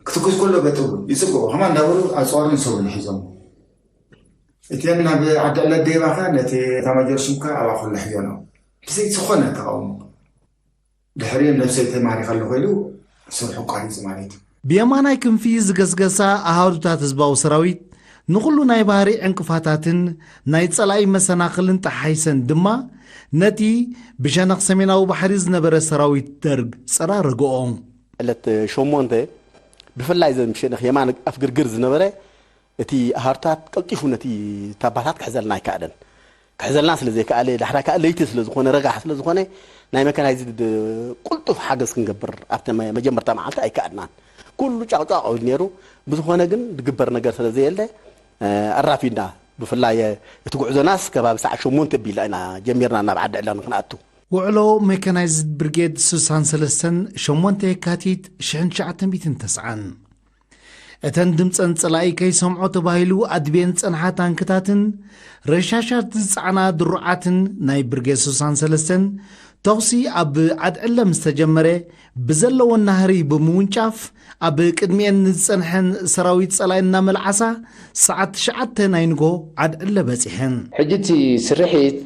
ክትኩስ ከሎ በጥ እብሉ ይጽግዕዎ። ከማን እንዳበሉ ኣጽዋርን ሰብን ሒዞም። እተን ናብ ዓዲ ዕለት ደይባኻ ነቲ ኤታማጆር ሹምካ ኣብኣ ከሎ ሒዞ ነው። ብዘይ ዝኾነ ተቃውሞ። ድሕሪኡ ነብሰይ ተማሪኸ ኣለኹ ኢሉ ስርሑ ኣቋሪጹ ማለት እዩ። ብየማናይ ክንፊ ዝገስገሳ ኣሃዱታት ህዝባዊ ሰራዊት፣ ንኹሉ ናይ ባህሪ ዕንቅፋታትን ናይ ጸላኢ መሰናኽልን ጠሓይሰን ድማ፣ ነቲ ብሸነኽ ሰሜናዊ ባሕሪ ዝነበረ ሰራዊት ደርግ ጸራረግኦ። ዕለት ሸሞንተ፣ ብፍላይ ዘን ብሸነኽ የማን ኣፍግርግር ዝነበረ፣ እቲ ኣሃዱታት ቀልጢፉ ነቲ ታባታት ክሕዘልና ኣይከኣለን። ክሕዘልና ስለ ዘይከኣለ፣ ዳሕራይ ከኣ ለይቲ ስለ ዝኾነ፣ ረጋሕ ስለ ዝኾነ፣ ናይ መካናይዝድ ቅልጡፍ ሓገዝ ክንገብር ኣብቲ መ-፣ መጀመርታ መዓልቲ ኣይከኣልናን። ኩሉ ጫቕጫቕ እዩ ነይሩ። ብዝኾነ ግን ዝግበር ነገር ስለ ዘየለ፣ እ፣ ኣራፊድና። ብፍላይ እቲ ጉዕዞናስ ከባቢ ሰዓት ሸሞንተ ቢልና ኢና ጀሚርና ናብ ዓዲ ዕለን ክንኣቱ። ውዕሎ ሜካናይዝድ ብርጌድ ስሳን ሰለስተን ሸሞንተ የካቲት ሽሕን ትሽዓተ ሚእትን ተስዓን። እተን ድምጸን ጸላኢ ከይሰምዖ ተባሂሉ ኣድብየን ዝጸንሓ ታንክታትን ረሻሻት ዝጸዓና ድሩዓትን ናይ ብርጌድ ስሳን ሰለስተን ተኹሲ ኣብ ዓድዕለ ምስ ተጀመረ ብዘለወን ናህሪ ብምውንጫፍ ኣብ ቅድሚኤን ንዝጸንሐን ሰራዊት ጸላኢ እናመልዓሳ ሰዓት ትሽዓተ ናይ ንጎ ዓድዕለ በጺሐን። ሕጂ እቲ ስርሒት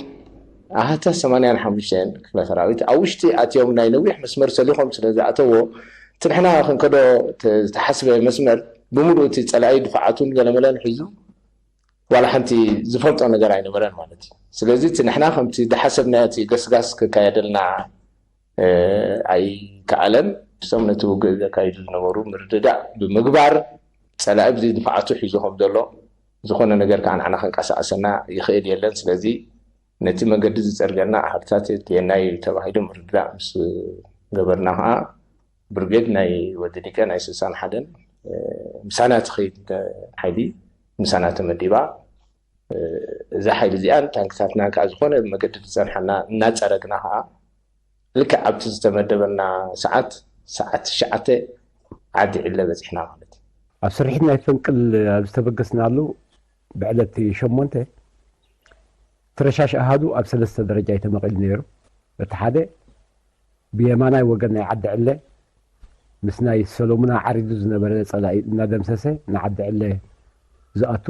ኣሃታ ሰማንያን ሓሙሽተን ክፍለ ሰራዊት ኣብ ውሽጢ ኣትዮም ናይ ነዊሕ መስመር ሰሊኾም ስለ ዝኣተዎ፣ እቲ ንሕና ክንከዶ ተ-፣ ዝተሓስበ መስመር ብምሉእ እቲ ጸላኢ ድፋዓቱን ገለመለን ሒዙ ዋላ ሓንቲ ዝፈልጦ ነገር ኣይነበረን ማለት እዩ። ስለዚ እቲ ንሕና ከምቲ ዝሓሰብናዮ እቲ ገስጋስ ክካየደልና፣ እ፣ ኣይከኣለን። እሶም ነቲ ውግእ ዘካይዱ ዝነበሩ ምርድዳእ ብምግባር ጸላኢ ብዚ ድፋዓቱ ሒዙ ከም ዘሎ ዝኾነ ነገር ከዓ ንዓና ከንቀሳቐሰና ይኽእል የለን። ስለዚ ነቲ መገዲ ዝጸርገልና ኣሃዱታት ቲ ኤን ኣይ ተባሂሉ ምርድዳእ ምስ ገበርና ከዓ ብርጌድ ናይ ወዲ ዲቀ ናይ ስሳን ሓደን፣ እ፣ ምሳና ትኸይድ ሓይሊ ምሳና ተመዲባ። እ፣ እዛ ሓይሊ እዚኣን ታንክታትናን ከዓ ዝኾነ መገዲ ዝጸንሓና እናጸረግና ከዓ ልክዕ ኣብቲ ዝተመደበና ሰዓት፣ ሰዓት ትሽዓተ ዓዲ ዕለ በጺሕና ማለት እዩ። ኣብ ስርሒት ናይ ፈንቅል ኣብ ዝተበገስናሉ ብዕለት ሸሞንተ፣ እቲ ረሻሽ ኣሃዱ ኣብ ሰለስተ ደረጃ እዩ ተመቒሉ ነይሩ። እቲ ሓደ ብየማናይ ወገን ናይ ዓዲ ዕለ ምስ ናይ ሰሎሙና ዓሪዱ ዝነበረ ጸላኢ እናደምሰሰ ንዓዲ ዕለ ዝኣቱ፣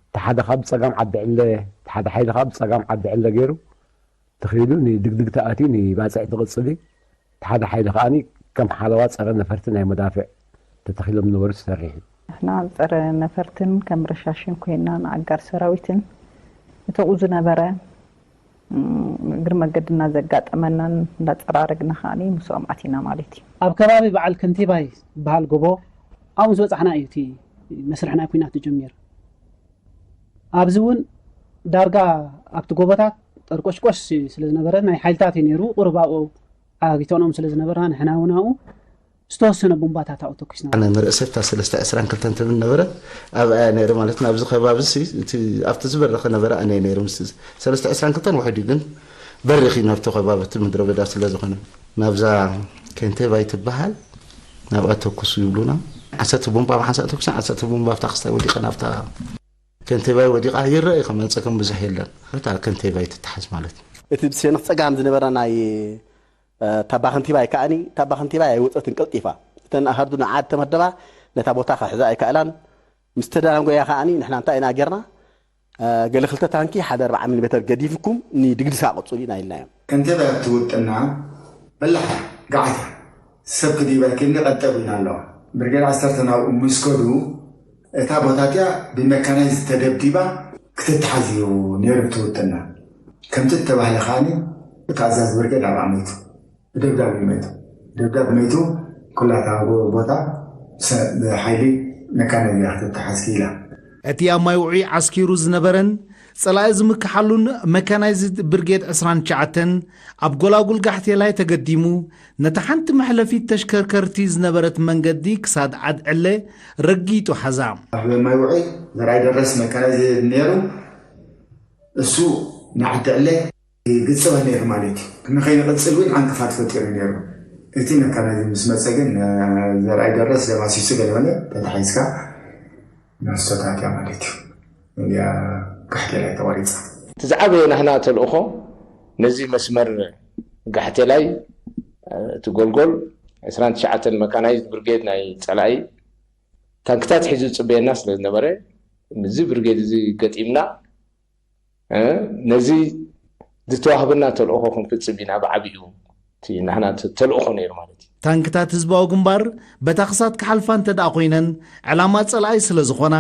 እቲ ሓደ ካብ ጸጋም ዓዲ ዕለ፣ እቲ ሓደ ሓይሊ ካብ ጸጋም ዓዲ ዕለ ገይሩ ተኺሉ ንድግድግቲ ኣትዩ ንባጽዕ ዝቕጽል እዩ። እቲ ሓደ ሓይሊ ከኣ ከም ሓለዋ ጸረ ነፈርቲ ናይ መዳፍዕ ተተኺሎም ዝነበሩ ዝሰርሕ እዩ። ንሕና ጸረ ነፈርትን ከም ረሻሽን ኮይና ንኣጋር ሰራዊትን እተኡ ዝነበረ እግሪ መገድና ዘጋጠመናን እንዳፀራረግና ከዓኒ ምስኦም ኣቲና ማለት እዩ። ኣብ ከባቢ በዓል ከንቲባይ ዝበሃል ጎቦ ኣብኡ ዝበፃሕና እዩ እቲ መስርሕ ናይ ኩናት ተጀሚሩ። ኣብዚ እውን ዳርጋ ኣብቲ ጎቦታት ጠርቆሽቆሽ ስለ ዝነበረ ናይ ሓይልታት እዩ ነይሩ። ቁሩብ ኣብኡ ዓጊቶኖም ስለ ዝነበርና ንሕና እውን ኣብኡ ዝተወሰነ ቡምባታት ኣብኡ ተኩስና። ኣነ መርእሰብታ ሰለስተ ዕስራን ክልተን ትብል ነበረ። ኣብኣ ነይረ ማለት ናብዚ ከባቢ ሲ እቲ ኣብቲ ዝበረኸ ነበረ ኣነ ነይሩ ምስ ሰለስተ ዕስራን ክልተን ውሕድ እዩ ግን በሪኽ እዩ ናብቲ ከባቢ እቲ ምድረ በዳ ስለ ዝኾነ ናብዛ ከንቴባይ ትበሃል ናብኣ ተኩሱ ይብሉና። ዓሰርተ ቡምባ ብሓንሳእ ተኩስና ዓሰርተ ቡምባ ኣብታ ክስታይ ወዲቐ ናብታ ከንቴባይ ወዲቓ ይረአ እዩ ከመፀ ከም ብዙሕ የለን እታ ከንቴባይ ትተሓዝ ማለት እዩ። እቲ ብሰንኽ ፀጋም ዝነበረ ናይ ታባ ከንቲባይ ከዓኒ ታባ ከንቲባይ ኣይወፀትን ቀልጢፋ እተን ኣሃዱ ንዓድ ተመደባ ነታ ቦታ ክሕዛ ኣይከኣላን ምስ ተዳናጎያ ከዓኒ ንሕና እንታይ ኢና ጌርና ገለ ክልተ ታንኪ ሓደ ኣርባዓ ሚሊ ሜተር ገዲፍኩም ንድግድሳ ቀፅሉ ኢና ኢልናዮም። ከንቲባ ኣብቲ ውጥና በላሕ ጋዕታ ሰብ ክድይባ ከይኒ ቀጠብ ኢና ኣለዋ ብርጌድ ዓሰርተ ናብኡ ምስ ከዱ እታ ቦታ እቲኣ ብመካናይዝ ተደብዲባ ክትተሓዝ እዩ ነይሩ እቲ ውጥና። ከምቲ እተባህለ ከዓኒ እቲ ኣዛዚ ብርጌድ ኣብኣ መይቱ። ብደብዳብ እዩ መይቱ። ደብዳብ መይቱ ኩላ እታ ቦታ ብሓይሊ መካናይዝ እያ ክትተሓዝ ክኢላ። እቲ ኣብ ማይ ውዑይ ዓስኪሩ ዝነበረን ጸላኢ ዝምክሓሉን መካናይዝድ ብርጌድ ዕስራን ትሽዓተን ኣብ ጎላጉል ጋሕቴላይ ተገዲሙ ነታ ሓንቲ መሕለፊት ተሽከርከርቲ ዝነበረት መንገዲ ክሳድ ዓድ ዕለ ረጊጡ ሓዛ። ኣብ ማይ ውዑይ ዘርኣይ ደረስ መካናይዝድ ነይሩ እሱ ንዓዲ ዕለ ይግጽበ ነይሩ ማለት እዩ። ንኸይንቕጽል እውን ዓንቅፋት ፈጢሩ ነይሩ። እቲ መካናይዝድ ምስ መጸ ግን ዘርኣይ ደረስ ደማሲሱ ገለመለ ተታሒዝካ ናብ ስቶታት እያ ማለት እዩ። እያ ጋሕቴላይ ተቋሪጻ። እቲ ዝዓበየ ናህና ተልእኾ ነዚ መስመር ጋሕቴላይ እቲ ጎልጎል ዕስራን ትሽዓተን መካናይዝድ ብርጌድ ናይ ጸላኢ ታንክታት ሒዙ ዝጽበየና ስለ ዝነበረ ምስዚ ብርጌድ እዚ ገጢምና ነዚ ዝተዋህበና ተልእኾ ክንፍጽም ኢና ብዓቢኡ እቲ ናህና ተልእኾ ነይሩ ማለት እዩ። ታንክታት ህዝባዊ ግንባር በታ ክሳት ክሓልፋ እንተ ደኣ ኮይነን ዕላማ ጸላኢ ስለ ዝኾና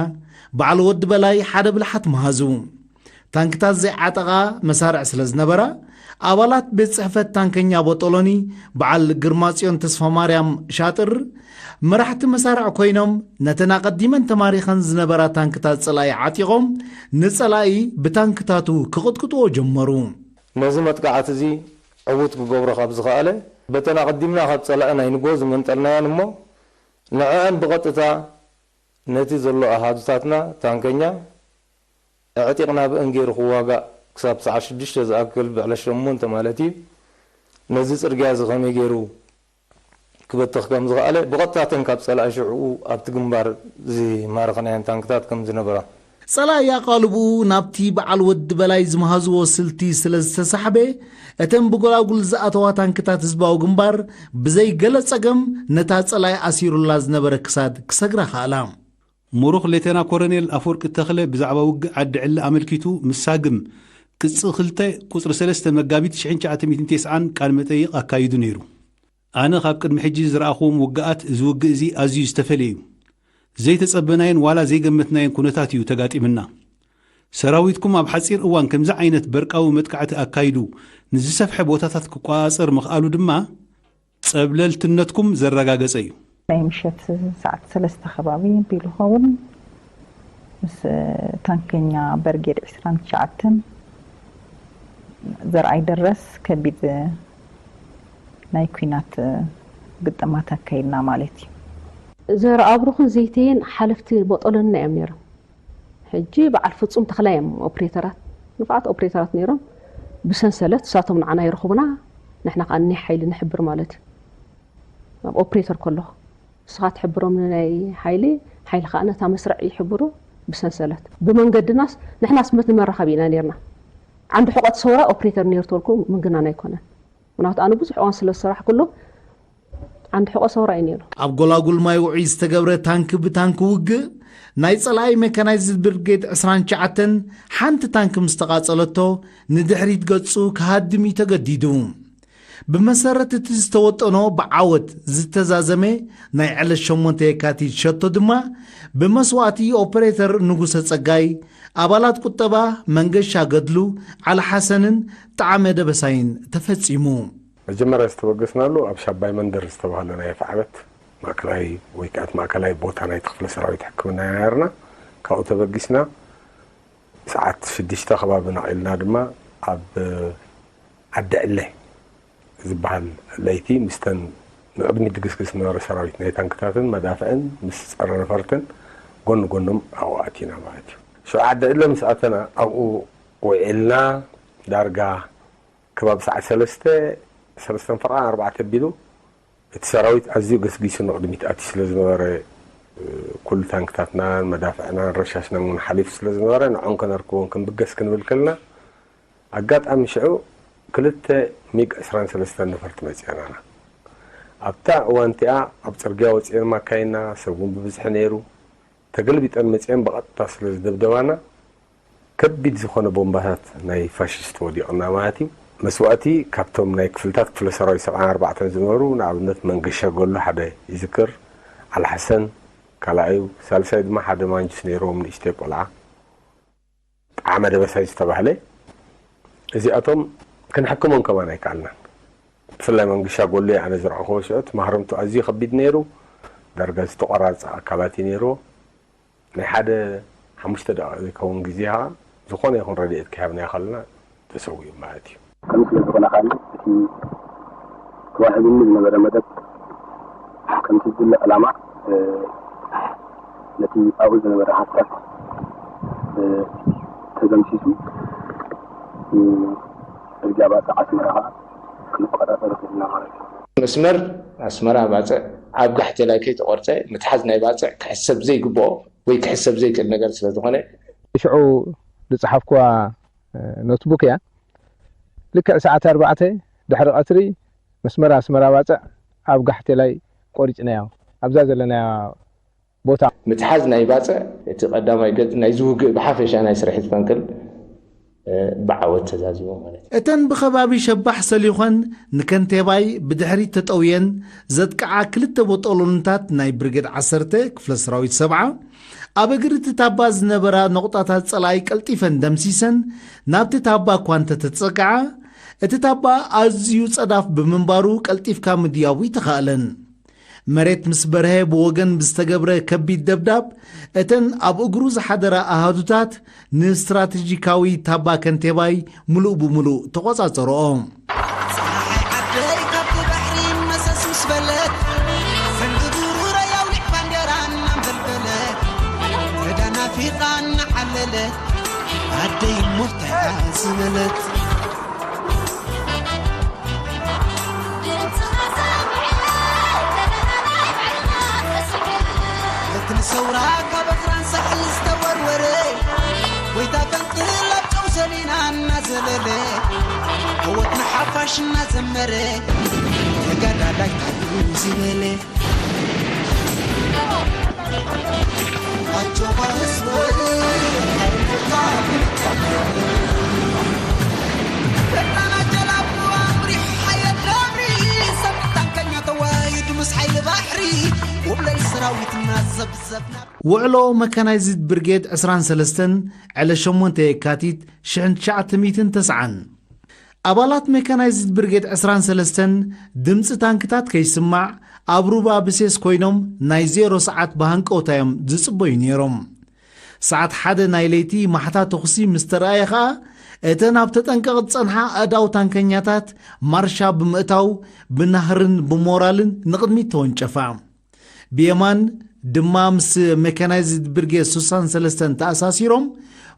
በዓል ወዲ በላይ ሓደ ብልሓት መሃዙ። ታንክታት ዘይዓጠቓ መሳርዕ ስለ ዝነበራ ኣባላት ቤት ጽሕፈት ታንከኛ ቦጦሎኒ በዓል ግርማጽዮን ተስፋማርያም ሻጥር መራሕቲ መሳርዕ ኮይኖም ነተን ኣቐዲመን ተማሪኸን ዝነበራ ታንክታት ጸላኢ ዓጢቖም ንጸላኢ ብታንክታቱ ክቕጥቅጥዎ ጀመሩ። ነዚ መጥቃዕቲ እዚ ዕዉት ክገብሮ ካብ ዝኸኣለ በተን ኣቐዲምና ካብ ጸላኢ ናይ ንጎ ዝመንጠልናየን እሞ ንዐአን ብቐጥታ ነቲ ዘሎ ኣሃዱታትና ታንከኛ ኣዕጢቕና ብእን ገይሩ ክዋጋእ ክሳብ ሰዓት ሽዱሽተ ዝኣክል ብዕለት ሸሞንተ ማለት እዩ ነዚ ጽርግያ እዚ ከመይ ገይሩ ክበትኽ ከም ዝኸኣለ ብቐጥታ እተን ካብ ጸላኢ ሽዕኡ ኣብቲ ግንባር ዝማረኽናየን ታንክታት ከም ዝነበራ ጸላኢ ኣቓልብኡ ናብቲ በዓል ወዲ በላይ ዝመሃዝዎ ስልቲ ስለ ዝተሳሕበ እተን ብጎላጉል ዝኣተዋ ታንክታት ህዝባዊ ግንባር ብዘይ ገለ ጸገም ነታ ጸላኢ ኣሲሩላ ዝነበረ ክሳድ ክሰግራ ከኣላ። ምሩኽ ሌተና ኮረኔል ኣፈወርቂ ተኽለ ብዛዕባ ውግእ ዓዲ ዕሊ ኣመልኪቱ ምስ ሳግም ቅጺ ክልተ ቁጽሪ ሰለስተ መጋቢት ሽሕን ትሽዓተ ሚእትን ተስዓን ቃለ መጠይቕ ኣካይዱ ነይሩ። ኣነ ካብ ቅድሚ ሕጂ ዝረኣኽዎም ውግኣት እዚ ውግእ እዚ ኣዝዩ ዝተፈልየ እዩ። ዘይተጸበናዮን ዋላ ዘይገመትናዮን ኩነታት እዩ ተጋጢምና። ሰራዊትኩም ኣብ ሓጺር እዋን ከምዚ ዓይነት በርቃዊ መጥቃዕቲ ኣካይዱ ንዝሰፍሐ ቦታታት ክቆጻጸር ምኽኣሉ ድማ ጸብለልትነትኩም ዘረጋገጸ እዩ። ናይ ምሸት ሰዓት ሰለስተ ከባቢ ቢሉ ኸውን ምስ ታንከኛ በርጌድ ዕስራን ትሽዓተን ዘርኣይ ደረስ ከቢድ ናይ ኲናት ግጥማት ኣካይድና ማለት እዩ። ዘርኣብሩኽን ዘይተየን ሓለፍቲ ቦጦሎንና እዮም ነይሮም። ሕጂ በዓል ፍጹም ተኽላይ እዮም ኦፕሬተራት፣ ንፉዓት ኦፕሬተራት ነይሮም። ብሰንሰለት እሳቶም ንዓና ይርኽቡና፣ ንሕና ከኣ እኒህ ሓይሊ ንሕብር ማለት እዩ። ኣብ ኦፕሬተር ከለኹ ንስኻ ትሕብሮም ንናይ ሓይሊ፣ ሓይሊ ከኣ ነታ መስርዕ ይሕብሩ ብሰንሰለት። ብመንገድናስ ንሕናስ መት ንመራኸቢ ኢና ነይርና። ዓንዲ ሕቖ ተሰውራ ኦፕሬተር ነይሩ ተልኩ ምግናን ኣይኮነን። ምክንያቱ ኣነ ብዙሕ እዋን ስለ ዝሰራሕኩሉ ዓንዲ ሕቖ ሰውራ እዩ ነይሩ። ኣብ ጎላጉል ማይ ውዑይ ዝተገብረ ታንኪ ብታንኪ ውግእ ናይ ጸላኢ ሜካናይዝድ ብርጌድ ዕስራን ትሽዓተን ሓንቲ ታንኪ ምስ ተቓጸለቶ ንድሕሪት ገጹ ክሃድም እዩ ተገዲዱ። ብመሰረት እቲ ዝተወጠኖ ብዓወት ዝተዛዘመ ናይ ዕለት ሸሞንተ የካቲት ሸቶ ድማ ብመስዋእቲ ኦፕሬተር ንጉሰ ጸጋይ፣ ኣባላት ቁጠባ መንገሻ ገድሉ፣ ዓሊ ሓሰንን ጣዕመ ደበሳይን ተፈጺሙ። መጀመርያ ዝተበገስናሉ ኣብ ሻባይ መንደር ዝተባህለ ናይ ኣፍዓበት ማእከላይ ወይ ከዓ እቲ ማእከላይ ቦታ ናይቲ ክፍለ ሰራዊት ሕክምና ኢና ነርና። ካብኡ ተበጊስና ሰዓት ሽዱሽተ ከባቢ ነቒልና ድማ ኣብ ዓዲ ዕለ ዝበሃል ለይቲ ምስተን ንቕድሚት ድግስግስ ዝነበረ ሰራዊት ናይ ታንክታትን መዳፍዕን ምስ ጸረ ነፈርትን ጎኒ ጎኖም ኣብኡ ኣቲና ማለት እዩ። ሽዑ ዓዲ ዕለ ምስ ኣተና ኣብኡ ውዒልና ዳርጋ ከባቢ ሰዓት ሰለስተ፣ ሰለስተን ፈረቓን ኣርባዕተ ኣቢሉ እቲ ሰራዊት ኣዝዩ ገስጊሱ ንቕድሚት ኣትዩ ስለ ዝነበረ፣ ኩሉ ታንክታትናን መዳፍዕናን ረሻሽናን እውን ሓሊፉ ስለ ዝነበረ ንዖም ከነርክቦን ክንብገስ ክንብል ከለና ኣጋጣሚ ሽዑ ክልተ ሚግ ዕስራን ሰለስተን ነፈርቲ መፂኣናና። ኣብታ እዋን እቲኣ ኣብ ፅርግያ ወፂኤን ማካይና ሰብ እውን ብብዝሒ ነይሩ። ተገልቢጠን መፂአን ብቐጥታ ስለ ዝደብደባና ከቢድ ዝኾነ ቦምባታት ናይ ፋሽስት ወዲቑና ማለት እዩ። መስዋእቲ ካብቶም ናይ ክፍልታት ክፍለ ሰራዊት ሰብዓን ኣርባዕተን ዝነበሩ ንኣብነት መንገሻ ገሉ ሓደ ይዝክር፣ ዓልሓሰን ካልኣዩ፣ ሳልሳይ ድማ ሓደ ማንጁስ ነይርዎም ንእሽተይ ቆልዓ ጣዕመ ደበሳይ ዝተባህለ። እዚኣቶም ክንሕክሞም ከማን ኣይከኣልናን። ብፍላይ መንገሻ ጎሉ ኣነ ዝረኣኹዎ ሽዑ እቲ ማህረምቱ ኣዝዩ ከቢድ ነይሩ። ዳርጋ ዝተቆራርፀ ኣካላት እዩ ነይርዎ። ናይ ሓደ ሓሙሽተ ደቂቕ ዘይከውን ግዜ ከዓ ዝኾነ ይኹን ረድኤት ክሃብና ይኸልና ተሰዊኡ ማለት እዩ። ከም ስለ ዝኾነ ካሊ እቲ ተዋሂቡኒ ዝነበረ መደብ ከምቲ ዝድለ ዕላማ ነቲ ኣብኡ ዝነበረ ሃፍታት ተደምሲሱ ጽርግያ ባጽዕ ኣስመራ ከዓ ክንቆጻጸር ክኢልና ማለት እዩ። መስመር ኣስመራ ባጽዕ ኣብ ጋሕቴላይ ከይተቖርጸ ምትሓዝ ናይ ባጽዕ ክሕሰብ ዘይግብኦ ወይ ክሕሰብ ዘይክእል ነገር ስለ ዝኾነ ሽዑ ዝጸሓፍኩዋ ኖትቡክ እያ። ልክዕ ሰዓት ኣርባዕተ ድሕሪ ቀትሪ መስመር ኣስመራ ባጽዕ ኣብ ጋሕቴላይ ቆሪጽናዮ ኣብዛ ዘለናያ ቦታ። ምትሓዝ ናይ ባጽዕ እቲ ቀዳማይ ገጽ ናይዚ ውግእ ብሓፈሻ ናይ ስርሒት ፈንቅል ብዓወት ተዛዚሙ ማለት እዩ። እተን ብኸባቢ ሸባሕ ሰሊኾን ንከንቴባይ ብድሕሪት ተጠውየን ዘጥቅዓ ክልተ ቦጦሎንታት ናይ ብርጌድ ዓሰርተ ክፍለ ሰራዊት ሰብዓ ኣብ እግሪ እቲ ታባ ዝነበራ ነቑጣታት ጸላኢ ቀልጢፈን ደምሲሰን ናብቲ ታባ እኳ እንተተጸግዓ እቲ ታባ ኣዝዩ ጸዳፍ ብምንባሩ ቀልጢፍካ ምድያቡ ይተኻእለን። መሬት ምስ በርሀ ብወገን ብዝተገብረ ከቢድ ደብዳብ እተን ኣብ እግሩ ዝሓደራ ኣሃዱታት ንስትራተጂካዊ ታባ ከንቴባይ ምሉእ ብምሉእ ተቖጻጸርኦ። ፀሓይ ዓደይ ካብቲ ባሕሪ መሰስ ምስ በለት ሰንዲ ዱሩረይ ኣውሊዕ ባንዴራ እናንበልበለት ዕዳ ናፊቓ እናዓለለት ዓደይ እሞ እንታይ ዝበለት እቲ ንሰውራ ካብ ኣኽራን ሳሕል ዝተወርወረ ጎይታ ፈንቅል ኣብ ጨው ሰሊና እናዘለለ ዓወት ንሓፋሽ እናዘመረ ተጋዳላይ ታሪኹ ዝበለ ኣጆኻ ህዝበይ ሓይልኻ ብልጣና ጀላቡ ኣምሪሑ ሓየት ረብሪ ሰብ ታንከኛ ተዋሂዱ ምስ ሓይሊ ባሕሪ ውብለል ሰራዊትና ዘብዘብና ውዕሎ መካናይዝድ ብርጌድ ዕስራን ሰለስተን ዕለት ሸሞንተ የካቲት ሽሕን ትሽዓተ ሚእትን ተስዓን ኣባላት ሜካናይዝድ ብርጌድ ዕስራን ሰለስተን ድምፂ ታንክታት ከይስማዕ ኣብ ሩባ ብሴስ ኮይኖም ናይ ዜሮ ሰዓት ብሃንቀውታ እዮም ዝፅበዩ ነይሮም። ሰዓት ሓደ ናይ ለይቲ ማሕታ ተኹሲ ምስ ተረኣየ ኸኣ እተን ኣብ ተጠንቀቕ ዝጸንሓ ኣእዳው ታንከኛታት ማርሻ ብምእታው ብናህርን ብሞራልን ንቕድሚት ተወንጨፋ። ብየማን ድማ ምስ ሜካናይዝድ ብርጌድ ስሳን ሰለስተን ተኣሳሲሮም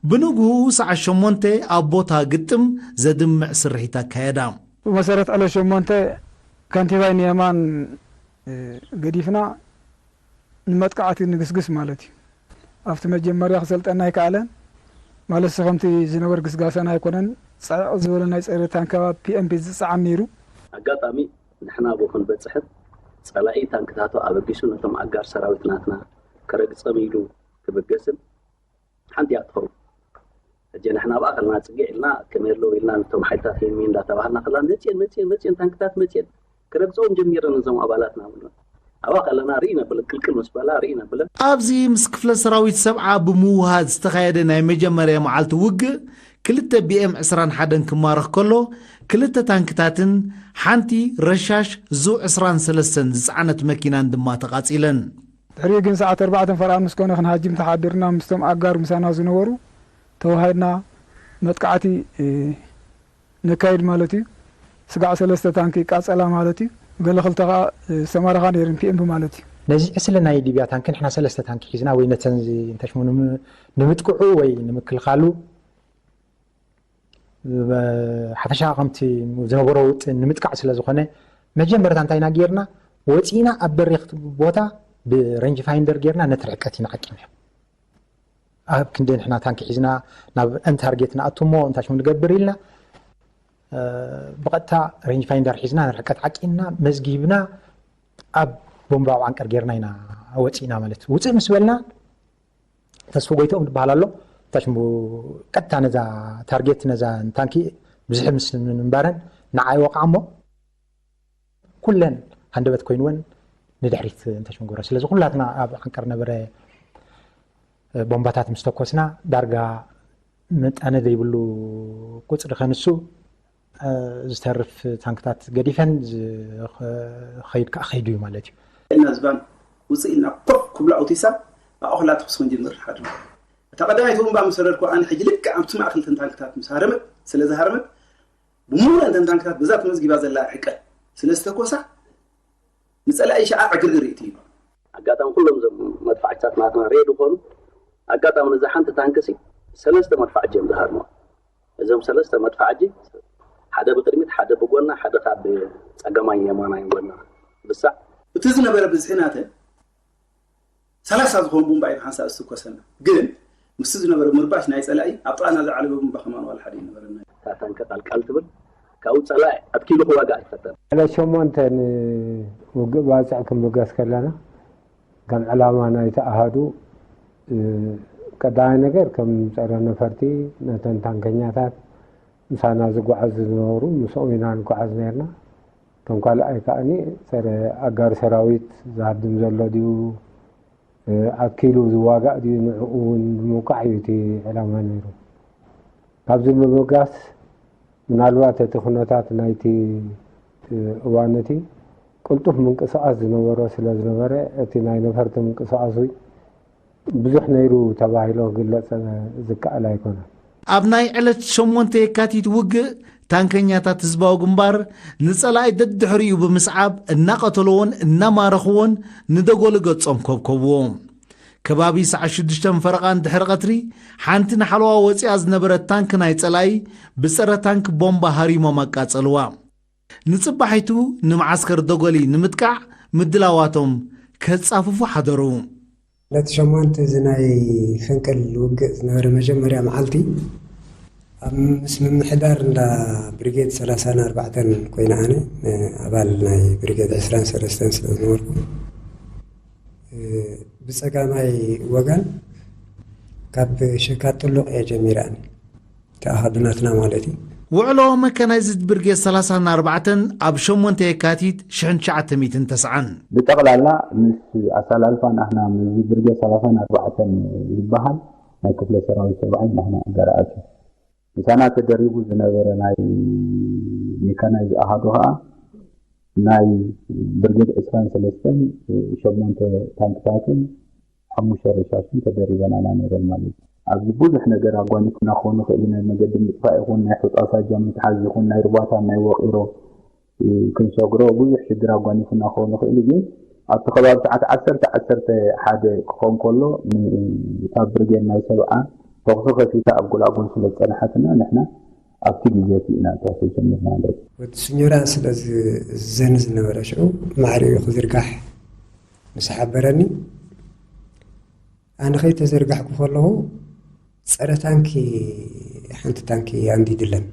ብንግህኡ ሰዓት ሸሞንተ ኣብ ቦታ ግጥም ዘድምዕ ስርሒት ኣካየዳ። ብመሰረት ዕለት ሸሞንተ ከንቲባይ ንየማን ገዲፍና ንመጥቃዕቲ ንግስግስ ማለት እዩ። ኣብቲ መጀመርያ ክሰልጠና ኣይከኣለን ማለት ከምቲ ዝነበር ግስጋሰና ኣይኮነን። ጸዕቕ ዝበለ ናይ ጸረ ታንክ ፒኤምፒ ዝጸዓን ነይሩ። ኣጋጣሚ ንሕና ኣብኡ ክንበጽሕን ጸላኢ ታንክታቱ ኣበጊሱ ነቶም ኣጋር ሰራዊት ናትና ክረግጸም ኢሉ ክብገስን ሓንቲ እያ ትኸውን። ሕጂ ንሕና ኣብኣ ከለና ጽግዕ ኢልና ከመይ ኣለዉ ኢልና ነቶም ሓይልታት ሄንሚ እንዳተባሃልና ከለና መጽየን መጽየን መጽየን ታንክታት መጽየን ክረግጽዎም ጀሚረን እዞም ኣባላትና ብሎ ኣብኣ ከለና ርኢ ነብለን ቅልቅል ምስ በላ ርኢ ነብለን። ኣብዚ ምስ ክፍለ ሰራዊት ሰብዓ ብምውሃድ ዝተኻየደ ናይ መጀመርያ መዓልቲ ውግእ ክልተ ቢኤም ዕስራን ሓደን ክማረኽ ከሎ ክልተ ታንክታትን ሓንቲ ረሻሽ ዙ ዕስራን ሰለስተን ዝጸዓነት መኪናን ድማ ተቓጺለን። ድሕሪኡ ግን ሰዓት ኣርባዕተ ፈረቓ ምስ ኮነ ክንሃጅም ተሓዲርና ምስቶም ኣጋር ምሳና ዝነበሩ ተዋሃድና መጥቃዕቲ ነካይድ ማለት እዩ። ስጋዕ ሰለስተ ታንኪ ይቃጸላ ማለት እዩ። ገለ ክልተ ከዓ ዝተማረኻ ነይረን ፒኤምፒ ማለት እዩ። ነዚ ዕስለ ናይ ሊብያ ታንኪ ንሕና ሰለስተ ታንኪ ሒዝና ወይ ነተን ዚ-፣ እንታይ ሽሙ ንም-፣ ንምጥቅዑ ወይ ንምክልኻሉ ብ-፣ ሓፈሻ ከምቲ ዝነበሮ ውጥን ንምጥቃዕ ስለ ዝኾነ መጀመርታ እንታይ ኢና ጌርና? ወፂና ኣብ በሪኽ ቦታ ብሬንጅ ፋይንደር ጌርና ነቲ ርሕቀት ኢና ዓቂብና። ኣብ ክንደይ ንሕና ታንኪ ሒዝና ናብ እንታርጌት ንኣቱ እሞ እንታይ ሽሙ ንገብር ኢልና፣ እ፣ ብቐጥታ ሬንጅ ፋይንደር ሒዝና ንርሕቀት ዓቂብና መዝጊብና ኣብ ቦምባዊ ዓንቀር ጌርና ኢና ወፂና ማለት እዩ። ውፅእ ምስ በልና ተስፉ ጎይትኦም ዝበሃል ኣሎ። እንታይ ሽሙ ቀጥታ ነዛ ታርጌት ነዛ ታንኪ ብዝሒ ምስ ምንባረን ንዓ ይወቕዓ እሞ ኩለን ሃንደበት ኮይንወን ንድሕሪት እንተሽንጎሮ። ስለዚ ኩላትና ኣብ ዓንቀር ነበረ ቦምባታት ምስ ተኮስና ዳርጋ መጣነ ዘይብሉ ቁፅሪ ከንሱ ዝተርፍ ታንክታት ገዲፈን ዝኸይድ ከዓ ከይዱ እዩ ማለት እዩ። እና ዝባን ውፅእ ኢልና ኮፍ ክብሉ ኣውቲሳ ኣቑሕላ ተኩስ ክንጅምር ሓደ እታ ቀዳማይቲ ቦምባ ምስ ሰደድኩ ኣነ ሕጂ ልክዕ ኣብቲ ማእከል ተን ታንክታት ምስ ሃረመት ስለ ዝሃረመት ብምሉእ ተን ታንክታት ብዛ ተመዝጊባ ዘላ ርሕቀት ስለ ዝተኮሳ ንጸላኢ ሸዓ ዕግርግር እዩ ትይባ። ኣጋጣሚ ኩሎም እዞም መድፋዕታት ናትና ሬድ ዝኾኑ ኣጋጣሚ ነዛ ሓንቲ ታንክሲ ሰለስተ መድፋዕጂ እዮም ዝሃርሞ። እዞም ሰለስተ መድፋዕጂ ሓደ ብቅድሚት ሓደ ብጎና ሓደ ካብ ጸገማይ የማናይ ጎና ብሳዕ እቲ ዝነበረ ብዝሒ ናተ ሰላሳ ዝኾኑ ቡምባ እዩ ሓንሳእ ዝተኮሰና። ግን ምስቲ ዝነበረ ምርባሽ ናይ ጸላኢ ኣብ ጥቓና ዝዓለበ ቡምባ ከማን ዋላ ሓደ ይነበረና። እታ ታንኪ ቃልቃል ትብል ካብኡ ጸላኢ ኣትኪሉ ክዋጋእ ኣይፈተን። ዕለት ሸሞንተ ንውግእ ባጽዕ ክንብገስ ከለና ከም ዕላማ ናይቲ ኣሃዱ ቀዳማይ ነገር ከም ጸረ ነፈርቲ ነተን ታንከኛታት ምሳና ዝጓዓዙ ዝነበሩ ምስኦም ኢና ንጓዓዝ ነርና። ከም ካልኣይ ከኣኒ ጸረ ኣጋር ሰራዊት ዝሃድም ዘሎ ድዩ ኣኪሉ ዝዋጋእ ድዩ ንዕኡ እውን ንምውቃዕ እዩ እቲ ዕላማ ነይሩ። ካብዚ ብምብጋስ ምናልባት እቲ ኩነታት ናይቲ እዋን እቲ ቅልጡፍ ምንቅስቃስ ዝነበሮ ስለ ዝነበረ እቲ ናይ ነፈርቲ ምንቅስቃስ እውን ብዙሕ ነይሩ ተባሂሎ ክግለጽ ዝከኣል ኣይኮነን። ኣብ ናይ ዕለት ሸሞንተ የካቲት ውግእ ታንከኛታት ህዝባዊ ግንባር ንጸላኢ ደድሕሪኡ ብምስዓብ እናቐተልዎን እናማረኽዎን ንደጎሊ ገጾም ከብከብዎ። ከባቢ ሰዓት ሽዱሽተ ፈረቓ እንድሕሪ ቀትሪ ሓንቲ ንሓለዋ ወጺኣ ዝነበረት ታንክ ናይ ጸላኢ ብጸረ ታንክ ቦምባ ሃሪሞም ኣቃጸልዋ። ንጽባሒቱ ንመዓስከር ደጎሊ ንምጥቃዕ ምድላዋቶም ከጻፍፉ ሓደሩ። ዕለት ሸሞንተ እዚ ናይ ፈንቅል ውግእ ዝነበረ መጀመርያ መዓልቲ ኣብ ምስ ምምሕዳር እንዳ ብሪጌድ ሰላሳን ኣርባዕተን ኮይነ ኣነ ኣባል ናይ ብሪጌድ ዕስራን ሰለስተን ስለ ዝነበርኩ ብጸጋማይ ወገን ካብ ሸካት ጥሉቕ እየ ጀሚረ ኣነ። ተኣሃዱ ናትና ማለት እዩ። ውዕሎ መካናይዝድ ብርጌድ ሰላሳን ኣርባዕተን ኣብ ሸሞንተ የካቲት ሽሕን ትሽዓተ ሚእትን ተስዓን። ብጠቕላላ ምስ ኣሰላልፋ ናህና ምስዚ ብርጌድ ሰላሳን ኣርባዕተን ዝበሃል ናይ ክፍለ ሰራዊት ሰብዓይ ናህና ኣጋር ኣትዩ። ምሳና ተደሪቡ ዝነበረ ናይ ሜካናይዝ ኣሃዱ ከዓ ናይ ብርጌድ ዕስራን ሰለስተን ሸሞንተ ታንክታትን ሓሙሽተ ረሻሽን ተደሪበናና ነይረን ማለት እዩ። ኣብዚ ብዙሕ ነገር ኣጓኒፍና ክኸውን ይኽእል እዩ። ናይ መገዲ ምጥፋእ ይኹን፣ ናይ ሑጻ ሳጃ ምትሓዝ ይኹን፣ ናይ ርባታ፣ ናይ ወቒሮ ክንሰግሮ ብዙሕ ሽግር ኣጓኒፍና ክኸውን ይኽእል እዩ። ግን ኣብቲ ከባቢ ሰዓት ዓሰርተ፣ ዓሰርተ ሓደ ክኸውን ከሎ ን-፣ እታ ብርጌድ ናይ ሰብዓ ተኹሲ ከፊታ ኣብ ጎላጉል ስለ ዝጸንሓትና ንሕና ኣብቲ ግዜ እቲ ኢና ተኹሲ ጀሚርና ማለት እዩ። ወዲ ስኞራ ስለ ዝዘኒ ዝነበረ ሽዑ ማዕሪኡ ክዝርጋሕ ምስ ሓበረኒ፣ ኣነ ከይተዘርጋሕኩ ከለኹ ጸረ ታንኪ ሓንቲ ታንኪ ኣንዲድለን።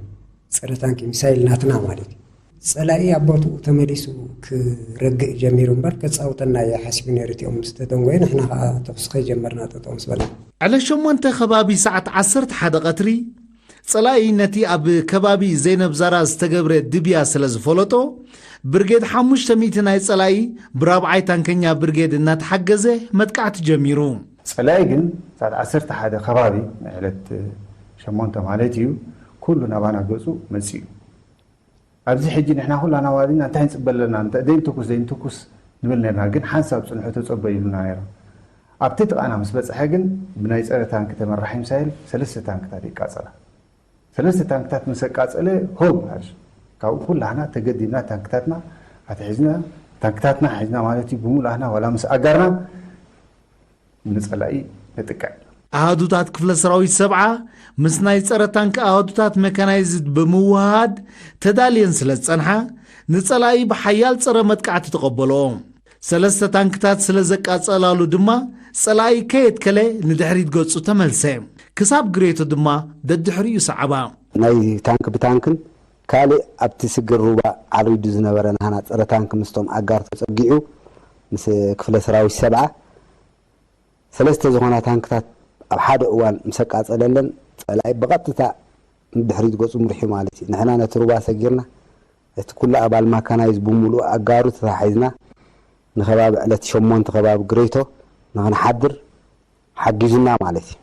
ጸረ ታንኪ ሚሳይል ናትና ማለት እዩ። ጸላኢ ኣብ ቦትኡ ተመሊሱ ክረግእ ጀሚሩ እምበር ከጻውተና እየ ሓሲቡ ነይሩ። እቲኦም ምስ ተደንጎየ ንሕና ከኣ ተኹሲ ከይጀመርና ጠጠው ምስ በልና። ዕለት ሸሞንተ ከባቢ ሰዓት ዓሰርተ ሓደ ቀትሪ ጸላኢ ነቲ ኣብ ከባቢ ዘይነብ ዛራ ዝተገብረ ድብያ ስለ ዝፈለጦ፣ ብርጌድ ሓሙሽተ ሚእቲ ናይ ጸላኢ ብራብዓይ ታንከኛ ብርጌድ እናተሓገዘ መጥቃዕቲ ጀሚሩ። ጸላኢ ግን ሰዓት ዓሰርተ ሓደ ከባቢ፣ ዕለት ሸሞንተ ማለት እዩ፣ ኩሉ ናባና ገጹ መጺኡ። ኣብዚ ሕጂ ንሕና ኩላና ዋሊና እንታይ ንጽበ ኣለና? እንታይ ዘይንትኩስ፣ ዘይንትኩስ ንብል ነርና፣ ግን ሓንሳብ ጽንሑ ተጸበዩ ኢሉና ነይሩ። ኣብቲ ጥቓና ምስ በጽሐ ግን ብናይ ጸረ ታንክ ተመራሒ ሚሳይል ሰለስተ ታንክታት ይቃጸላ። ሰለስተ ታንክታት ምስ ኣቃጸለ፣ ሆብ፣ ካብኡ ኩላህና ተገዲድና ታንክታትና ኣትሒዝና፣ ታንክታትና ሒዝና ማለት እዩ፣ ብምሉኣህና ዋላ ምስ ኣጋርና ንጸላኢ ንጥቅዕ። ኣሃዱታት ክፍለ ሰራዊት ሰብዓ ምስ ናይ ጸረ ታንክ ኣሃዱታት መካናይዝድ ብምውሃድ ተዳልየን ስለ ዝጸንሓ፣ ንጸላኢ ብሓያል ጸረ መጥቃዕቲ ተቐበሎ። ሰለስተ ታንክታት ስለ ዘቃጸላሉ ድማ፣ ጸላኢ ከየትከለ ንድሕሪት ገጹ ተመልሰ። ክሳብ ግሬቶ ድማ ደድሕሪኡ ሰዓባ። ናይ ታንክ ብታንክን ካልእ ኣብቲ ስግር ሩባ ዓሪዱ ዝነበረ ናህና ጸረ ታንክ ምስቶም ኣጋር ተጸጊዑ፣ ምስ ክፍለ ሰራዊት ሰብዓ ሰለስተ ዝኾና ታንክታት ኣብ ሓደ እዋን ምስ ኣቃጸለለን፣ ጸላኢ ብቐጥታ ንድሕሪት ገጹ ምርሑ ማለት እዩ። ንሕና ነቲ ሩባ ሰጊርና፣ እቲ ኩሉ ኣባል ማካናይዝ ብምሉኡ ኣጋሩ ተታሒዝና፣ ንከባቢ ዕለት ሸሞንተ ከባቢ ግሬቶ ንኽንሓድር ሓጊዙና ማለት እዩ።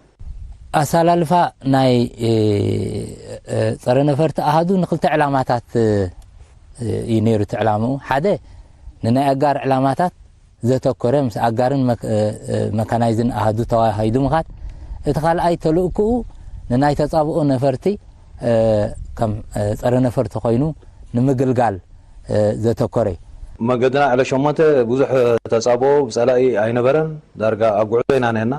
ኣሰላልፋ ናይ፣ እ፣ እ፣ ጸረ ነፈርቲ ኣሃዱ ንክልተ ዕላማታት፣ እ፣ እዩ ነይሩ እቲ ዕላምኡ። ሓደ ንናይ ኣጋር ዕላማታት ዘተኮረ፣ ምስ ኣጋርን መክ-፣ እ፣ እ፣ መካናይዝን ኣሃዱ ተዋሃሂዱ ምኻድ። እቲ ካልኣይ ተልእኮኡ ንናይ ተጻብኦ ነፈርቲ፣ እ፣ ከም፣ እ፣ ጸረ ነፈርቲ ኮይኑ ንምግልጋል፣ እ፣ ዘተኮረ እዩ። መገድና ዕለት ሸሞንተ ብዙሕ ተጻብኦ ብጸላኢ ኣይነበረን። ዳርጋ ኣብ ጉዕዞ ኢና ነና።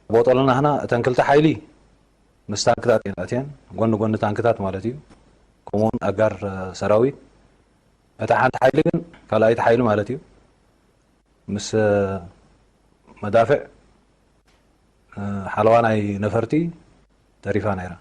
ቦጦሎናህና እተን ክልተ ሓይሊ ምስ ታንክታት እየን ኣትየን፣ ጎኒ ጎኒ ታንክታት ማለት እዩ። ከምኡውን ኣጋር፣ እ፣ ሰራዊት። እታ ሓንቲ ሓይሊ ግን፣ ካልኣይቲ ሓይሊ ማለት እዩ፣ ምስ፣ እ፣ መዳፍዕ፣ እ፣ ሓለዋ ናይ ነፈርቲ ተሪፋ ነይራ።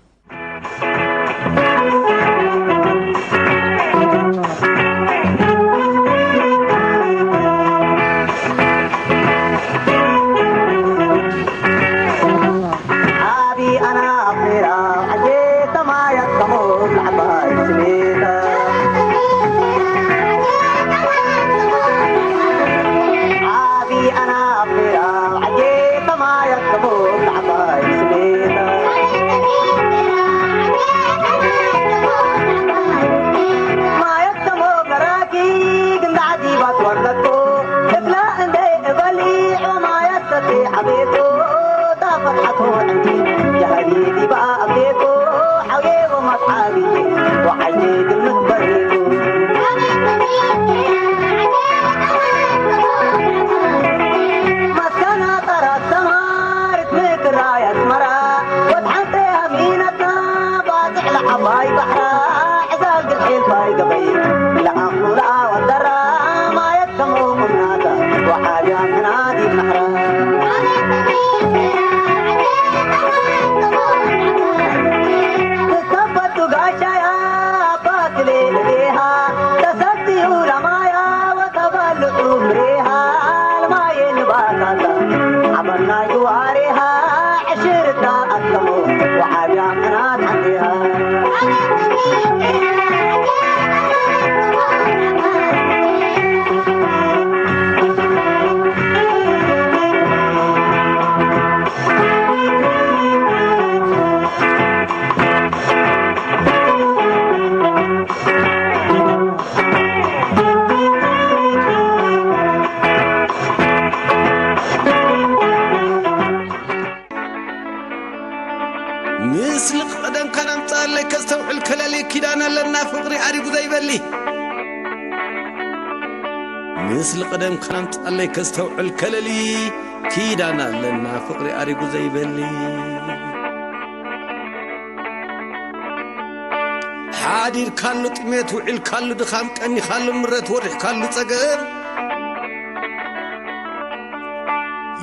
ሓዲርካሉ ጥሜት፣ ውዒልካሉ ድኻም፣ ቀኒኻሉ ምረት፣ ወሪሕካሉ ጸገም።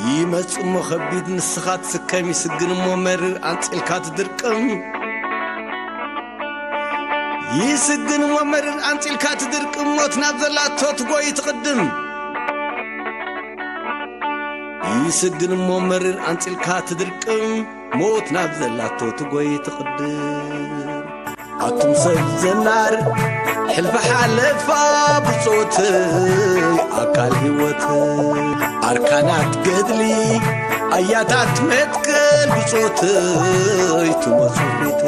ይመጽእ እሞ ከቢድ፣ ንስኻ ትስከም፣ ይስግን እሞ መርር፣ ኣንጺልካ ትድርቅም። ይስግን እሞ መርር፣ ኣንጺልካ ትድርቅም፣ ሞት ናብ ዘላቶ ትጎይ ትቕድም። ይስግን እሞ መርር፣ ኣንጺልካ ትድርቅም። ሞት ናብ ዘላቶ ትጎይ ትቕድም። ኣቱም ሰብ ዘናር ሕልፊ ሓለፋ ብጾትይ ኣካል ህይወት ኣርካናት ገድሊ ኣያታት መትከል ብጾትይ ትመጹ ፊት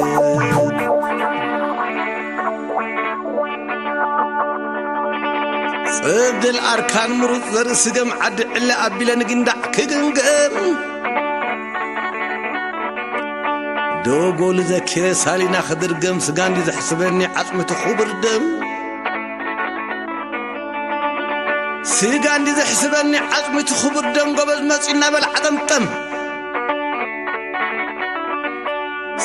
ጽብድል ኣርካን ምሩጽ ዘርኢ ስገም ዓዲ ዕለ ኣቢለ ንግንዳዕ ክግምገም ዶጎሉ ዘኪረ ሳሊና ክድርገም ስጋ እንዲ ዘሕስበኒ ዓጽምቲ ክቡር ደም ስጋ እንዲ ዘሕስበኒ ዓጽምቲ ክቡር ደም ጎበዝ መጺ እናበል ዓጠምጠም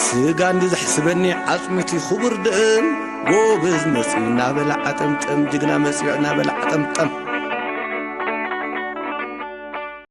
ስጋ እንዲ ዘሕስበኒ ዓጽምቲ ክቡር ደም ጎበዝ መጺ እናበል ዓጠምጠም ጅግና መጺ እናበል ዓጠምጠም